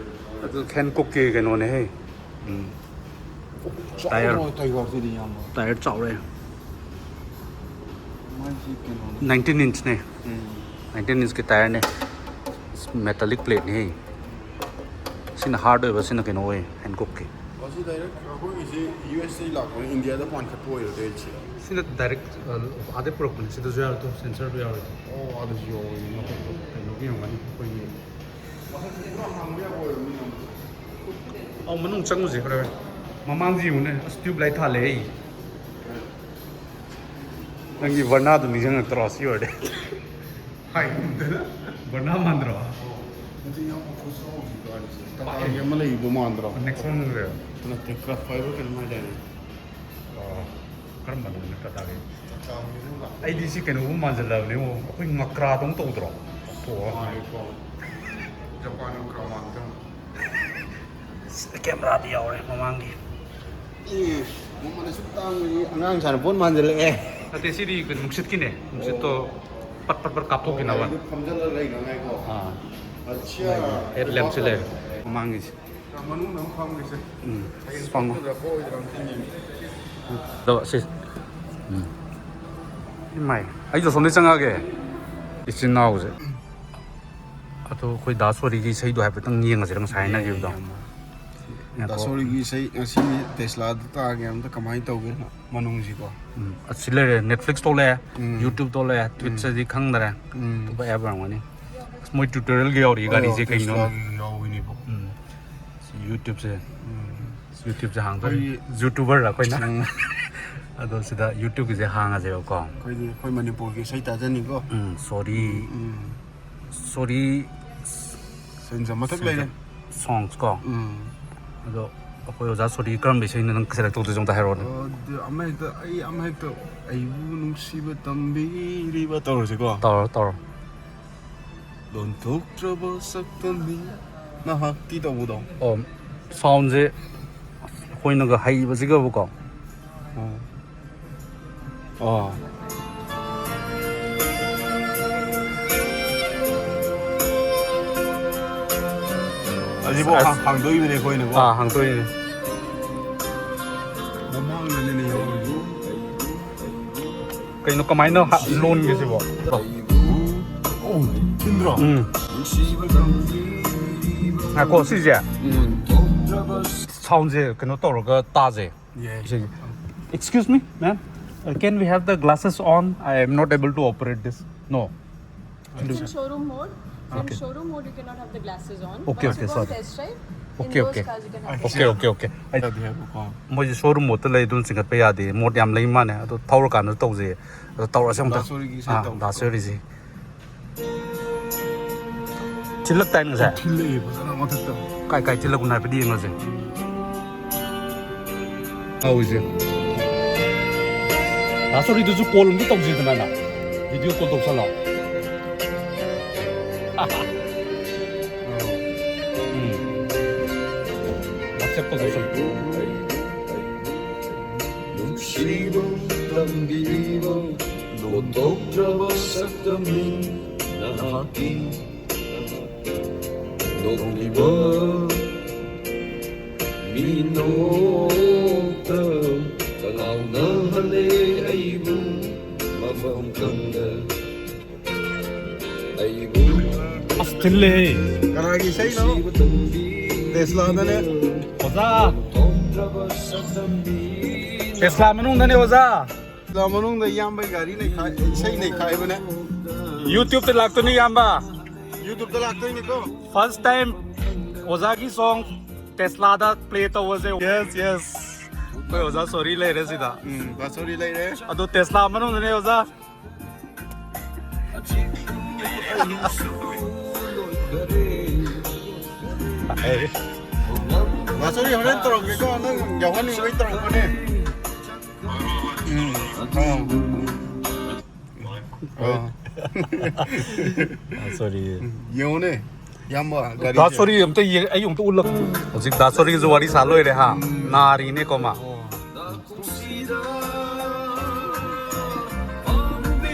ꯑꯗꯨ ꯍꯦꯟꯀꯣꯛꯀꯤ ꯀꯩꯅꯣꯅꯦꯍꯦ꯫ ꯎꯝ꯫ ꯇꯥꯏꯌꯔ꯫ ꯆꯥꯎꯔꯦ ꯇꯥꯏꯌꯔꯁꯤꯗꯤ ꯌꯥꯝꯕ꯫ ꯇꯥꯏꯌꯔ ꯆꯥꯎꯔꯦ꯫ ꯃꯥꯏꯁꯤ ꯀꯩꯅꯣꯅꯦ꯫ ꯅꯥꯏꯟꯇꯤꯟ ꯏꯟꯆꯅꯦ꯫ ꯎꯝ꯫ ꯅꯥꯏꯟꯇꯤꯟ ꯏꯟꯆꯀꯤ ꯇꯥꯏꯌꯔꯅꯦ꯫ ꯃꯦꯇꯥꯂꯤꯛ ꯄ꯭ꯂꯦꯠꯅꯦꯍꯦ꯫ ꯁꯤꯅ ꯍꯥꯔꯗ ꯑꯣꯏꯕ, ꯁꯤꯅ ꯀꯩꯅꯣ ꯑꯣꯏ, ꯍꯦꯟꯀꯣꯛꯀꯤ꯫ ꯃꯁꯤ ꯗꯥꯏꯔꯦꯛ ꯑꯩꯈꯣꯏꯒꯤꯁꯤ ꯌꯨ ꯑꯦꯁꯇꯒꯤ ꯂꯥꯛꯄꯅꯤ, ꯏꯟꯗꯤꯌꯥꯗ ꯄꯥꯟꯈꯠꯄ ꯑꯣꯏꯔꯗꯤ ꯑꯩꯁꯦ꯫ ꯁꯤ ꯗꯥꯏꯔꯦꯛ ꯑꯥꯗꯩ ꯄꯨꯔꯛꯄꯅꯦ꯫ ꯁꯤꯗꯁꯨ ꯌꯥꯎꯔꯦ, ꯁꯦꯟꯁꯔꯗꯨ ꯌꯥꯎꯔꯦ꯫ ꯑꯣ, ꯑꯗꯨꯁꯨ ꯌꯥꯎꯋꯦ꯫ ꯀꯩꯅꯣꯒꯤ ꯌꯥꯎꯒꯅꯤ ꯑꯩꯈꯣꯏꯒꯤ꯫ ꯑꯧ, ꯃꯅꯨꯡ ꯆꯪꯉꯨꯁꯦ ꯈꯔ꯫ ꯃꯃꯥꯡꯁꯤ ꯌꯦꯡꯉꯨꯅꯦ, ꯑꯁ, ꯇ꯭ꯌꯨꯕ ꯂꯥꯏꯠ ꯊꯥꯜꯂꯦ ꯑꯩ꯫ ꯅꯪꯒꯤ ꯕꯔꯅꯥꯗꯨ ꯅꯤꯡꯁꯤꯡꯉꯛꯇ꯭ꯔꯣ ꯁꯤ ꯑꯣꯏꯔꯗꯤ? ꯍꯥꯏ, ꯕꯔꯅꯥ ꯃꯥꯟꯗ꯭ꯔꯣ? ꯅꯠꯇꯦ, ꯌꯥꯝ ꯈꯨꯆꯥꯎꯁꯤ ꯒꯥꯔꯤꯁꯦ꯫ ꯇꯥꯇꯥꯒꯤ ꯑꯃ ꯂꯩꯕꯗꯣ ꯃꯥꯟꯗ꯭ꯔꯣ? ꯅꯦꯛꯁꯣꯟꯗꯨꯔꯣ? ꯅꯠꯇꯦ, ꯀ꯭ꯔꯥꯐ ꯍꯥꯏꯕ꯭ꯔꯥ ꯀꯩꯅꯣꯝ ꯍꯥꯏꯗꯥꯏꯅꯦ? ꯑꯣ, ꯀꯔꯝꯕꯅꯣ ꯇꯥꯇꯥꯒꯤ? ꯇꯥꯇꯥꯒꯤ ꯑꯃ ꯂꯥꯛ-, ꯑꯩꯗꯤ ꯁꯤ ꯀꯩꯅꯣꯒꯨꯝꯕ ꯃꯥꯟꯁꯤꯜꯂꯛꯑꯕꯅꯦ, ꯑꯩꯈꯣꯏ ꯉꯀ꯭ꯔꯥꯗꯧꯅ ꯇꯧꯗ꯭ꯔꯣ? ꯆꯥꯎꯊꯣꯛꯑꯒ꯫ ꯃꯥꯜꯂꯦꯀꯣ꯫ ꯖꯄꯥꯟ ꯉꯀ꯭ꯔꯥ ꯃꯥꯟꯗ꯭ꯔꯣ? ꯀꯦꯃꯦꯔꯥꯗꯤ ꯌꯥꯎꯔꯦ ꯃꯃꯥꯡꯒꯤ꯫ ꯑꯦ, ꯃꯃꯜ ꯑꯁꯨꯛ ꯇꯥꯡꯕꯁꯤ ꯑꯉꯥꯡ ꯁꯥꯟꯅꯄꯣꯠ ꯃꯥꯟꯁꯤꯜꯂꯛꯑꯦ꯫ ꯅꯠꯇꯦ, ꯁꯤꯗꯤ ꯀꯩꯅꯣ, ꯅꯨꯡꯁꯤꯠꯀꯤꯅꯦ꯫ ꯅꯨꯡꯁꯤꯠꯇꯣ ꯄꯠ ꯄꯠ ꯄꯠ ꯀꯥꯞꯊꯣꯛꯈꯤꯅꯕ꯫ ꯑꯣ, ꯑꯩꯗꯤ ꯐꯝꯖꯜꯂ ꯂꯩꯅꯉꯥꯏꯀꯣ꯫ ꯑꯥ꯫ ꯑꯠꯁꯥ꯫ ꯍꯦꯠ ꯂꯦꯝꯞꯁꯨ ꯂꯩꯔꯦ ꯃꯃꯥꯡꯒꯤꯁꯦ꯫ ꯃꯅꯨꯡꯗ ꯑꯃ ꯐꯝꯒꯤꯁꯦ꯫ ꯎꯝ꯫ ꯍꯌꯦꯡ ꯐꯝꯃꯣ꯫ ꯊꯣꯛꯀꯗ꯭ꯔꯥ ꯊꯣꯛꯑꯣꯏꯗ꯭ꯔꯥ ꯑꯝꯇ ꯌꯦꯡꯒꯦ꯫ ꯑꯗꯣ ꯁꯤ, ꯎꯝ꯫ ꯏꯃꯥꯏ, ꯑꯩꯁꯨ ꯑꯁꯣꯝꯗꯩ ꯆꯪꯉꯛꯑꯒꯦ꯫ ꯏꯆꯤꯟ ꯏꯅꯥꯎꯁꯦ꯫ ꯑꯗꯣ ꯑꯩꯈꯣꯏ ꯗꯥ ꯁꯣꯔꯤꯒꯤ ꯏꯁꯩꯗꯣ ꯍꯥꯏꯐꯦꯠꯇꯪ ꯌꯦꯡꯉꯁꯤꯔ, ꯉꯁꯥꯏ ꯍꯥꯏꯅꯈꯤꯕꯗꯣ꯫ ꯌꯥꯏ, ꯌꯥꯏ, ꯌꯥꯏ꯫ ꯉꯥꯏꯈꯣ꯫ ꯗꯥ ꯁꯣꯔꯤꯒꯤ ꯏꯁꯩ ꯉꯁꯤ ꯇꯦꯁꯂꯥꯗ ꯇꯥꯒꯦ ꯑꯝꯇ ꯀꯃꯥꯏꯅ ꯇꯧꯒꯦꯅ ꯃꯅꯨꯡꯁꯤꯀꯣ꯫ ꯎꯝ, ꯑꯁꯤ ꯂꯩꯔꯦ, Netflix ꯇꯣ ꯂꯩꯔꯦ, ꯎꯝ꯫ YouTube ꯇꯣ ꯂꯩꯔꯦ, ꯎꯝ꯫ Twitch ꯇꯗꯤ ꯈꯪꯗꯔꯦ꯫ ꯎꯝ꯫ ꯑꯇꯣꯞꯄ app ꯑꯣꯏꯔꯝꯒꯅꯤ꯫ ꯑꯁ, ꯃꯣꯏ tutorial ꯒ ꯌꯥꯎꯔꯤ, ꯑꯣ, ꯒꯥꯔꯤꯁꯦ ꯀꯩꯅꯣ꯫ Tesla ꯒꯤ ꯌꯥꯎꯕꯅꯤꯀꯣ꯫ ꯎꯝ꯫ ꯁꯤ YouTube ꯁꯦ꯫ ꯎꯝ꯫ YouTube ꯁꯦ ꯍꯥꯡꯗꯣꯏꯅꯤ꯫ ꯑꯩꯈꯣꯏꯒꯤ YouTuber ꯔ ꯑꯩꯈꯣꯏꯅ? ꯎꯝ꯫ ꯑꯗꯣ ꯁꯤꯗ YouTube ꯀꯤꯁꯦ ꯍꯥꯡꯉꯁꯦꯕꯀꯣ꯫ ꯑꯩꯈꯣꯏꯗꯤ ꯑꯩꯈꯣꯏ ꯃꯅꯤꯄꯨꯔꯒꯤ ꯏꯁꯩ ꯇꯥꯖꯅꯤꯀꯣ꯫ ꯎꯝ, ꯁꯣꯔꯤ꯫ ꯎꯝ꯫ ꯁꯣꯔꯤ ꯁꯦꯟꯖꯝ ꯃꯊꯛ ꯂꯩꯔꯦ꯫ Songs ꯀꯣ꯫ ꯎꯝ꯫ ꯑꯗꯣ ꯑꯩꯈꯣꯏ ꯑꯣꯖꯥ ꯁꯣꯔꯤ ꯀꯔꯝꯕ ꯏꯁꯩꯅꯣ ꯅꯪ select ꯇꯧꯗꯣꯏꯁꯦ ꯑꯝꯇ ꯍꯥꯏꯔꯛꯑꯣꯅꯦ꯫ ꯑꯗꯨ ꯑꯃ ꯍꯦꯛꯇ, ꯑꯩ ꯑꯃ ꯍꯦꯛꯇ, "ꯑꯩꯕꯨ ꯅꯨꯡꯁꯤꯕ ꯇꯝꯕꯤꯔꯤꯕ" ꯇꯧꯔꯁꯤꯀꯣ꯫ ꯇꯧꯔꯣ, ꯇꯧꯔꯣ꯫ "ꯂꯣꯟꯊꯣꯛꯇ꯭ꯔꯕ ꯁꯛꯇꯝꯅꯤ ꯅꯍꯥꯛꯀꯤ" ꯇꯧꯕꯗꯣ꯫ ꯑꯣ, sound ꯁꯦ ꯑꯩꯈꯣꯏꯅꯒ ꯍꯩꯕꯁꯤꯒꯕꯀꯣ꯫ ꯎꯝ꯫ ꯑꯣ꯫ ꯑꯁꯤꯐꯥꯎ ꯑꯁ꯫ ꯍꯥꯡ-, ꯍꯥꯡꯗꯣꯛꯏꯕꯅꯦ ꯑꯩꯈꯣꯏꯅꯀꯣ꯫ ꯑꯥ, ꯍꯥꯡꯗꯣꯛꯏꯅꯦ꯫ ꯃꯃꯥꯡꯗꯅꯤꯅꯦ ꯌꯥꯎꯔꯤꯗꯣ꯫ ꯀꯩꯅꯣ, ꯀꯃꯥꯏꯅ ꯍꯥ-, ꯂꯣꯟꯒꯦ ꯁꯤꯕꯣ? ꯑꯣ, ꯊꯤꯟꯗ꯭ꯔꯣ? ꯎꯝ꯫ ꯉꯥꯏꯈꯣ, ꯁꯤꯁꯦ꯫ ꯎꯝ꯫ Sound ꯁꯦ ꯀꯩꯅꯣ ꯇꯧꯔꯒ ꯇꯥꯁꯦ꯫ ꯌꯥꯏ꯫ ꯏꯁꯩꯁꯦ꯫ Excuse me, ma'am. Uh, can we have the glasses on? I am not able to operate this. No. It's in showroom mode. So in showroom mode, you cannot have the glasses on. Okay, okay, sorry. Once you go on test drive, in those cars, you can have. Okay, okay, okay. ꯑꯩ, ꯃꯣꯏꯁꯦ showroom modeꯇ ꯂꯩ, ꯑꯗꯨꯅ ꯆꯤꯡꯈꯠꯄ ꯌꯥꯗꯦ꯫ Mode ꯌꯥꯝ ꯂꯩ ꯃꯥꯅꯦ꯫ ꯑꯗꯣ ꯊꯧꯔꯀꯥꯟꯗ ꯇꯧꯖꯩ꯫ ꯑꯗꯣ ꯇꯧꯔꯁꯦ ꯑꯃꯨꯛꯇ꯫ ꯗꯥ ꯁꯣꯔꯤꯒꯤ ꯏꯁꯩ ꯑꯥ, ꯇꯧ꯫ ꯗꯥ ꯁꯣꯔꯤꯁꯤ꯫ ꯊꯤꯜꯂꯛꯇꯥꯏ ꯉꯁꯥꯏ? ꯊꯤꯜꯂꯛꯑꯦ ꯐꯖꯅ ꯃꯊꯛꯇ꯫ ꯀꯥꯏ ꯀꯥꯏ ꯊꯤꯜꯂꯛꯄꯅꯣ ꯍꯥꯏꯐꯦꯠ ꯌꯦꯡꯉꯁꯦ꯫ ꯇꯧꯔꯤꯁꯦ꯫ ꯗꯥ ꯁꯣꯔꯤꯗꯨꯁꯨ call ꯑꯝꯇ ꯇꯧꯁꯤꯗꯅ ꯅꯪ꯫ Video call ꯇꯧꯁꯜꯂꯣ꯫ ꯎꯝ꯫ WhatsAppꯇ ꯇꯧꯁꯜꯂꯣ꯫ ꯅꯨꯡꯁꯤꯕ ꯇꯝꯕꯤꯕ ꯂꯣꯟꯊꯣꯛꯇ꯭ꯔꯕ ꯁꯛꯇꯝꯅꯤ ꯅꯍꯥꯛꯀꯤ ꯅꯣꯛꯂꯤꯕ ꯃꯤꯅꯣꯛꯇ ꯇꯉꯥꯎꯅꯍꯜꯂꯦ ꯑꯩꯕꯨ ꯃꯐꯝ ꯈꯪꯗ ꯑꯩꯕꯨ ꯑꯁ, ꯊꯤꯜꯂꯦꯍꯦ꯫ ꯀꯅꯥꯒꯤ ꯏꯁꯩꯅꯣ? ꯅꯨꯡꯁꯤꯕ ꯇꯝꯕꯤ ꯇꯦꯁꯂꯥꯗꯅꯦ꯫ ꯑꯣꯖꯥ꯫ ꯂꯣꯟꯊꯣꯛꯇ꯭ꯔꯕ ꯁꯛꯇꯝꯅꯤ ꯇꯦꯁꯂꯥ ꯃꯅꯨꯡꯗꯅꯦ ꯑꯣꯖꯥ꯫ ꯇꯦꯁꯂꯥ ꯃꯅꯨꯡꯗ ꯏꯌꯥꯝꯕꯒꯤ ꯒꯥꯔꯤ ꯅꯩꯈꯥꯏ-, ꯏꯁꯩ ꯅꯩꯈꯥꯏꯕꯅꯦ꯫ YouTubeꯇ ꯂꯥꯛꯇꯣꯏꯅꯤ ꯏꯌꯥꯝꯕ꯫ YouTubeꯇ ꯂꯥꯛꯇꯣꯏꯅꯤꯀꯣ꯫ First time ꯑꯣꯖꯥꯒꯤ song ꯇꯦꯁꯂꯥꯗ play ꯇꯧꯕꯁꯦ꯫ Yes, yes꯫ ꯑꯩꯈꯣꯏ ꯑꯣꯖꯥ ꯁꯣꯔꯤ ꯂꯩꯔꯦ ꯁꯤꯗ꯫ ꯎꯝ, ꯑꯣꯖꯥ ꯁꯣꯔꯤ ꯂꯩꯔꯦ꯫ ꯑꯗꯣ ꯇꯦꯁꯂꯥ ꯃꯅꯨꯡꯗꯅꯦ ꯑꯣꯖꯥ꯫ ꯑꯦ꯫ ꯗꯥ ꯁꯣꯔꯤ, ꯍꯣꯔꯦꯟ ꯇꯧꯔꯛꯀꯦꯀꯣ, ꯅꯪ ꯌꯥꯎꯍꯟꯅꯤꯡꯕꯩ ꯇꯧꯔꯛꯄꯅꯦ꯫ ꯎꯝ꯫ ꯑꯥ꯫ ꯑꯥ꯫ ꯑꯥ, ꯁꯣꯔꯤ꯫ ꯌꯦꯡꯉꯨꯅꯦ, ꯏꯌꯥꯝꯕ, ꯒꯥꯔꯤꯁꯦ꯫ ꯗꯥ ꯁꯣꯔꯤ ꯑꯝꯇ ꯌꯦꯡ-, ꯑꯩ ꯑꯝꯇ ꯎꯠꯂꯛ-, ꯍꯧꯖꯤꯛ ꯗꯥ ꯁꯣꯔꯤꯒꯤꯁꯨ ꯋꯥꯔꯤ ꯁꯥ ꯂꯣꯏꯔꯦ, ꯍꯥ? ꯎꯝ꯫ ꯅꯥꯔꯤꯅꯦꯀꯣ ꯃꯥ꯫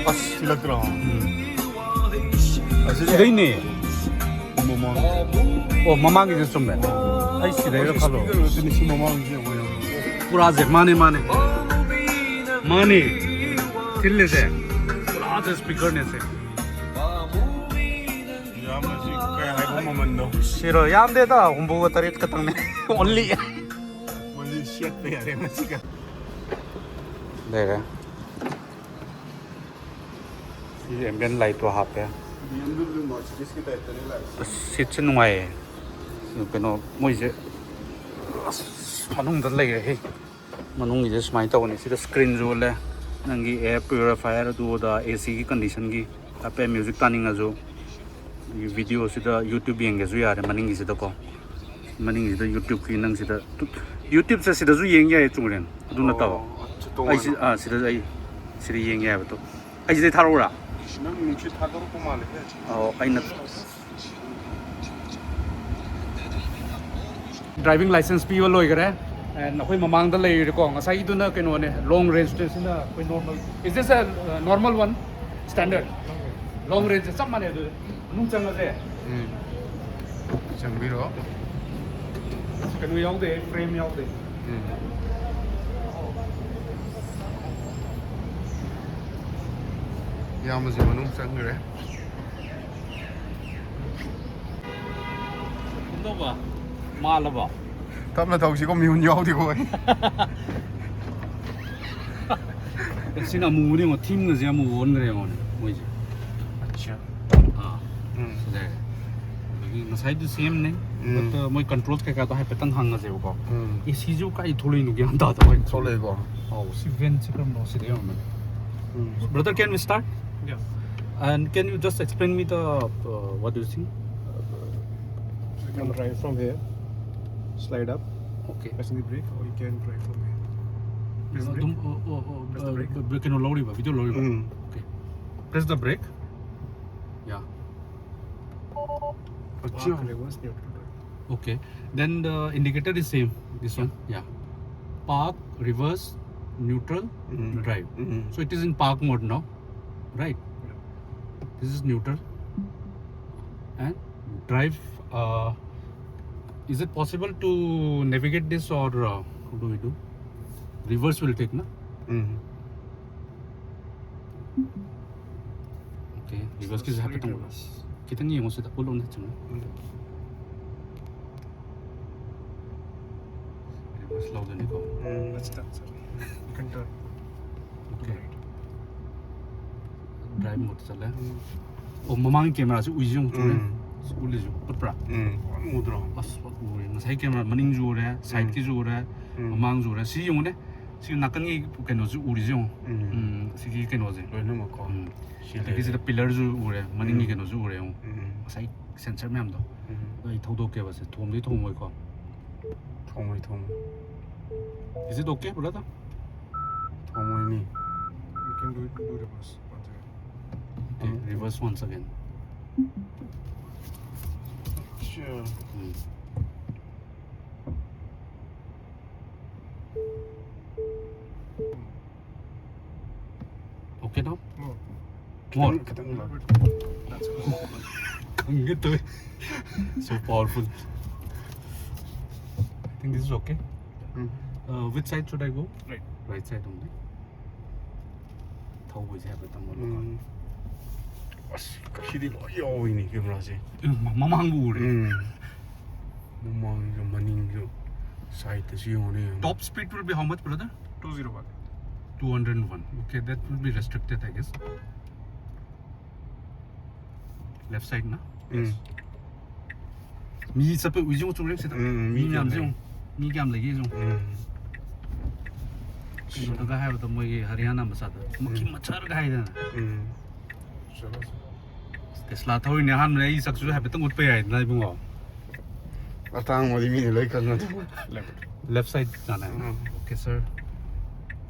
ꯑꯁ꯫ ꯁꯤꯜꯂꯛꯇ꯭ꯔꯣ? ꯎꯝ꯫ ꯑꯁꯤꯗꯤ ꯁꯤꯗꯩꯅꯦ꯫ ꯃꯃꯥꯡ꯫ ꯑꯣ, ꯃꯃꯥꯡꯒꯤꯁꯨ ꯆꯨꯝꯃꯦ꯫ ꯑꯩ ꯁꯤꯗꯩꯔ ꯈꯜꯂꯣ꯫ Speaker ꯉꯥꯛꯇꯅꯤ ꯁꯤ ꯃꯃꯥꯡꯒꯤꯁꯦ ꯌꯦꯡꯉꯣ, ꯌꯦꯡꯉꯣ꯫ ꯄꯨꯔꯥꯁꯦ, ꯃꯥꯅꯦ, ꯃꯥꯅꯦ꯫ ꯃꯥꯅꯦ꯫ ꯊꯤꯜꯂꯤꯁꯦ꯫ ꯄꯨꯔꯥꯁꯦ speakerꯅꯦ ꯁꯦ꯫ ꯌꯥꯝꯅꯁꯨ ꯀꯩ ꯍꯥꯏꯕ ꯃꯃꯜꯗꯣ? ꯁꯤꯔꯣ? ꯌꯥꯝꯗꯦꯗ, ꯍꯨꯝꯐꯨꯒ ꯇꯔꯦꯠ ꯈꯛꯇꯪꯅꯦ꯫ Only꯫ Only ꯁꯦꯠꯄ ꯌꯥꯔꯦ ꯃꯁꯤꯒ꯫ ꯂꯩꯔꯦ꯫ ꯑꯦꯝꯕꯤꯌꯟ ꯂꯥꯏꯠꯇꯣ ꯍꯥꯞꯄꯦ꯫ BMW Mercedes ꯀꯤ type ꯇꯅꯦ ꯂꯥꯛꯏꯁꯦ꯫ ꯑꯁ, ꯁꯤꯠꯁꯦ ꯅꯨꯡꯉꯥꯏꯌꯦ꯫ ꯀꯩꯅꯣ ꯃꯣꯏꯁꯦ, ꯑꯁ, ꯃꯅꯨꯡꯗ ꯂꯩꯔꯦꯍꯦ꯫ ꯃꯅꯨꯡꯒꯤꯁꯦ ꯁꯨꯃꯥꯏꯅ ꯇꯧꯕꯅꯤ꯫ ꯁꯤꯗ ꯁ꯭ꯀ꯭ꯔꯤꯟꯁꯨ ꯎꯠꯂꯦ, ꯅꯪꯒꯤ ꯑꯦꯌꯔ ꯄ꯭ꯌꯨꯔꯤꯐꯥꯏꯌꯔ ꯑꯗꯨ ꯑꯗꯥ, ꯑꯦ ꯁꯤꯒꯤ ꯀꯟꯗꯤꯁꯟꯒꯤ꯫ ꯍꯥꯏꯐꯦꯠ ꯃ꯭ꯌꯨꯖꯤꯛ ꯇꯥꯅꯤꯡꯉꯁꯨ ꯚꯤꯗꯤꯑꯣꯁꯤꯗ YouTube ꯌꯦꯡꯒꯦꯁꯨ ꯌꯥꯔꯦ ꯃꯅꯤꯡꯒꯤꯁꯤꯗꯀꯣ꯫ ꯃꯅꯤꯡꯁꯤꯗ YouTubeꯀꯤ ꯅꯪ ꯁꯤꯗ, YouTubeꯁꯦ ꯁꯤꯗꯁꯨ ꯌꯦꯡ ꯌꯥꯏꯌꯦ ꯆꯨꯝꯔꯦꯟ, ꯑꯗꯨ ꯅꯠꯇꯕ꯫ ꯑꯣ, ꯑꯠꯆꯥ, ꯑꯩ ꯁꯤ, ꯇꯣꯉꯥꯟꯅ꯫ ꯑꯥ, ꯁꯤꯗ ꯑꯩ ꯁꯤꯗ ꯌꯦꯡ ꯌꯥꯏꯕ꯫ ꯑꯗꯣ ꯑꯩ ꯁꯤꯗꯩ ꯊꯥꯔꯛꯎꯔꯥ? ꯅꯪ ꯅꯨꯡꯁꯤꯠ ꯊꯥꯗꯣꯔꯛꯄ ꯃꯥꯜꯂꯦ꯫ ꯑꯣ, ꯑꯩꯅ ꯗ꯭ꯔꯥꯏꯚꯤꯡ ꯂꯥꯏꯁꯦꯟꯁ ꯄꯤꯕ ꯂꯣꯏꯈꯔꯦ꯫ And ꯑꯩꯈꯣꯏ ꯃꯃꯥꯡꯗ ꯂꯩꯔꯦꯀꯣ, ꯉꯁꯥꯏꯒꯤꯗꯨꯅ ꯀꯩꯅꯣꯅꯦ, ꯂꯣꯡ ꯔꯦꯟꯖꯇꯨ꯫ ꯁꯤꯅ ꯑꯩꯈꯣꯏ normal. Is this a, uh, normal one? Standard? ꯂꯣꯡ ꯔꯦꯟꯖꯁꯦ ꯆꯞ ꯃꯥꯟꯅꯩ꯫ ꯑꯗꯨ ꯃꯅꯨꯡ ꯆꯪꯉꯁꯦ꯫ ꯎꯝ꯫ ꯆꯪꯕꯤꯔꯣ꯫ ꯀꯩꯅꯣ ꯌꯥꯎꯗꯦ, ꯐ꯭ꯔꯦꯝ ꯌꯥꯎꯗꯦ꯫ ꯎꯝ꯫ ꯏꯌꯥꯝꯕꯁꯦ ꯃꯅꯨꯡ ꯆꯪꯈ꯭ꯔꯦ꯫ ꯀꯝꯗꯧꯕ? ꯃꯥꯜꯂꯕꯣ? ꯇꯞꯅ ꯊꯧꯁꯤꯀꯣ, ꯃꯤꯍꯨꯟ ꯌꯥꯎꯗꯦꯀꯣ ꯑꯩ꯫ ꯑꯦ, ꯁꯤꯅ ꯑꯃꯨꯕꯅꯦ ꯌꯦꯡꯉꯣ, ꯊꯤꯝꯒꯁꯦ ꯑꯃꯨꯕ ꯑꯣꯟꯈ꯭ꯔꯦ ꯌꯦꯡꯉꯣꯅꯦ ꯃꯣꯏꯁꯦ꯫ ꯑꯠꯆꯥ꯫ ꯑꯥ, ꯎꯝ꯫ ꯁꯤꯗ꯫ ꯑꯗꯒꯤ ꯉꯁꯥꯏꯗꯨ ꯁꯦꯝꯅꯦ꯫ ꯎꯝ꯫ But, uh, ꯃꯣꯏ ꯀꯟꯇ꯭ꯔꯣꯜ ꯀꯩꯀꯥꯗꯣ ꯍꯥꯏꯐꯦꯠꯇꯪ ꯍꯪꯉꯁꯦꯕꯀꯣ꯫ ꯎꯝ꯫ ꯑꯦ ꯁꯤꯁꯨ ꯀꯥꯏ ꯊꯣꯛꯂꯛꯏꯅꯣ ꯒ꯭ꯌꯥꯟ ꯇꯥꯗꯕ ꯑꯩꯅ꯫ ꯊꯣꯛꯂꯛꯏꯀꯣ꯫ ꯑꯧ, ꯁꯤ ꯚꯦꯟꯁꯤ ꯀꯔꯝꯕꯅꯣ? ꯁꯤꯗ ꯌꯧꯔꯝꯃꯅꯤ꯫ ꯎꯝ꯫ Brother, can we start? Yeah. And can you just explain me the, uh, what do you think? You can drive from here, slide up, Okay. pressing the brake, or you can drive from here. Press the brake. ꯑꯗꯨꯝ, ꯑꯣ, ꯑꯣ, ꯑꯣ, Press the brake. ꯀꯩꯅꯣ ꯂꯧꯔꯤꯕ, video ꯂꯧꯔꯤꯕ? ꯎꯝ꯫ Okay. Press the brake. Yeah. ꯑꯠꯆꯥ꯫ Park, reverse, neutral. Okay. Then the indicator is same. This one. Yeah. Park, reverse, neutral, Mm. drive. Mm. So it is in park mode now. Right. This is neutral. And drive. Uh, is it possible to navigate this, or, uh, how do we do? Reverse will take, na? Um. Okay. Reverse ꯀꯤꯁꯦ ꯍꯥꯏꯐꯦꯠꯇꯪ ꯎꯠꯂꯣ꯫ ꯈꯤꯇꯪ ꯌꯦꯡꯉꯣ ꯁꯤꯗ꯫ ꯎꯠꯂꯣꯅꯦ ꯆꯨꯝꯅ꯫ Reverse ꯂꯧꯗꯣꯏꯅꯤꯀꯣ꯫ ꯎꯝ꯫ Let's start, sir. You can turn. Okay. Drive mode ꯆꯠꯂꯦ꯫ ꯑꯣ, ꯃꯃꯥꯡꯒꯤ ꯀꯦꯃꯦꯔꯥꯁꯤ ꯎꯏꯁꯤ ꯌꯦꯡꯉꯨ, ꯆꯨꯔꯦ꯫ ꯎꯝ꯫ ꯎꯠꯂꯤꯁꯨ ꯎꯠꯄ꯭ꯔꯥ? ꯎꯝ꯫ ꯎꯗ꯭ꯔꯣ? ꯑꯁ, ꯐꯠ ꯎꯔꯦ꯫ ꯉꯁꯥꯏ ꯀꯦꯃꯦꯔꯥ ꯃꯅꯤꯡꯁꯨ ꯎꯔꯦ, ꯁꯥꯏꯠꯀꯤꯁꯨ ꯎꯔꯦ, ꯎꯝ꯫ ꯃꯃꯥꯡꯁꯨ ꯎꯔꯦ꯫ ꯁꯤ ꯌꯦꯡꯉꯨꯅꯦ꯫ ꯁꯤ ꯅꯥꯀꯟꯒꯤ ꯀꯩꯅꯣꯁꯨ ꯎꯔꯤꯁꯦ ꯌꯦꯡꯉꯨ꯫ ꯎꯝ꯫ ꯎꯝ, ꯁꯤꯒꯤ ꯀꯩꯅꯣꯁꯦ꯫ ꯂꯣꯏꯅꯃꯛꯀꯣ꯫ ꯎꯝ꯫ ꯁꯤ ꯑꯗꯒꯤ ꯂꯩꯔꯦ꯫ ꯁꯤꯗ ꯄꯤꯂꯔꯁꯨ ꯎꯔꯦ, ꯃꯅꯤꯡꯒꯤ ꯎꯝ꯫ ꯀꯩꯅꯣꯁꯨ ꯎꯔꯦ ꯌꯦꯡꯉꯨ꯫ ꯎꯝ꯫ ꯉꯁꯥꯏ ꯁꯦꯟꯁꯔ ꯃꯌꯥꯝꯗꯣ꯫ ꯎꯝ꯫ ꯑꯗꯣ ꯑꯩ ꯊꯧꯗꯣꯛꯀꯦꯕ ꯁꯦ꯫ ꯊꯣꯝꯗꯤ ꯊꯣꯝꯃꯣꯏꯀꯣ꯫ ꯊꯣꯡꯉꯣꯏ, ꯊꯣꯡꯉꯣꯏ꯫ Is it okay, brother? ꯊꯣꯡꯉꯣꯏ me. You can do, do reverse once again. Okay, reverse once again. Sure. Um. Okay now? More. More. ꯈꯤꯇꯪ, ꯈꯤꯇꯪ ꯂꯥꯛ꯫ That's good. ꯈꯪꯒꯦ ꯇꯧꯋꯦ꯫ So powerful. I think this is okay. Um. Uh, which side should I go? Right. Right side only. ꯊꯧꯕꯁꯦ ꯍꯥꯏꯐꯦꯠ ꯇꯝꯃꯣ꯫ ꯎꯝ꯫ ꯑꯁ, ꯁꯤꯗꯤ ꯂꯣꯏ ꯌꯥꯎꯏꯅꯦ ꯀꯦꯃꯦꯔꯥꯁꯦ꯫ ꯎꯝ, ꯃꯃꯥꯡꯕꯨ ꯎꯔꯦ꯫ ꯎꯝ꯫ ꯃꯃꯥꯡꯁꯨ ꯃꯅꯤꯡꯁꯨ ꯁꯥꯏꯠꯇꯁꯨ ꯌꯦꯡꯉꯨꯅꯦ, ꯌꯦꯡꯉꯨ꯫ Top speed will be how much, brother? Two zero one. Two hundred one. Okay, that will be restricted, I guess. Left side na? ꯎꯝ꯫ ꯃꯤ ꯆꯠꯄ ꯎꯏꯁꯤ ꯌꯦꯡꯉꯨ, ꯆꯨꯔꯦ ꯁꯤꯗ꯫ ꯎꯝ, ꯃꯤ ꯃꯤ ꯃꯌꯥꯝꯁꯦ ꯆꯠꯂꯦ꯫ ꯌꯦꯡꯉꯨ꯫ ꯃꯤ ꯀꯌꯥꯝ ꯂꯩꯒꯦ ꯌꯦꯡꯉꯨ꯫ ꯎꯝ꯫ ꯀꯩꯅꯣꯗꯒ ꯍꯥꯏꯕꯗ ꯃꯣꯏꯒꯤ ꯍꯔꯤꯌꯥꯅꯥ ꯃꯆꯥꯗ ꯃꯈꯤ ꯎꯝ꯫ ꯃꯆꯥꯗꯒ ꯍꯥꯏꯗꯅ꯫ ꯎꯝ꯫ चलो। ꯇꯦꯁꯂꯥ ꯊꯧꯔꯤꯅꯦ ꯑꯍꯥꯟꯕꯅꯦ꯫ ꯑꯩ ꯁꯛꯁꯨ ꯍꯥꯏꯐꯦꯠꯇꯪ ꯎꯠꯄ ꯌꯥꯏꯗꯅ ꯏꯕꯨꯡꯉꯣ꯫ ꯑꯇꯥꯡꯕꯗꯤ ꯃꯤꯅ ꯂꯣꯏ ꯈꯪꯅꯗꯦ꯫ Left side ꯆꯥꯅ꯫ ꯎꯝ꯫ Okay, sir.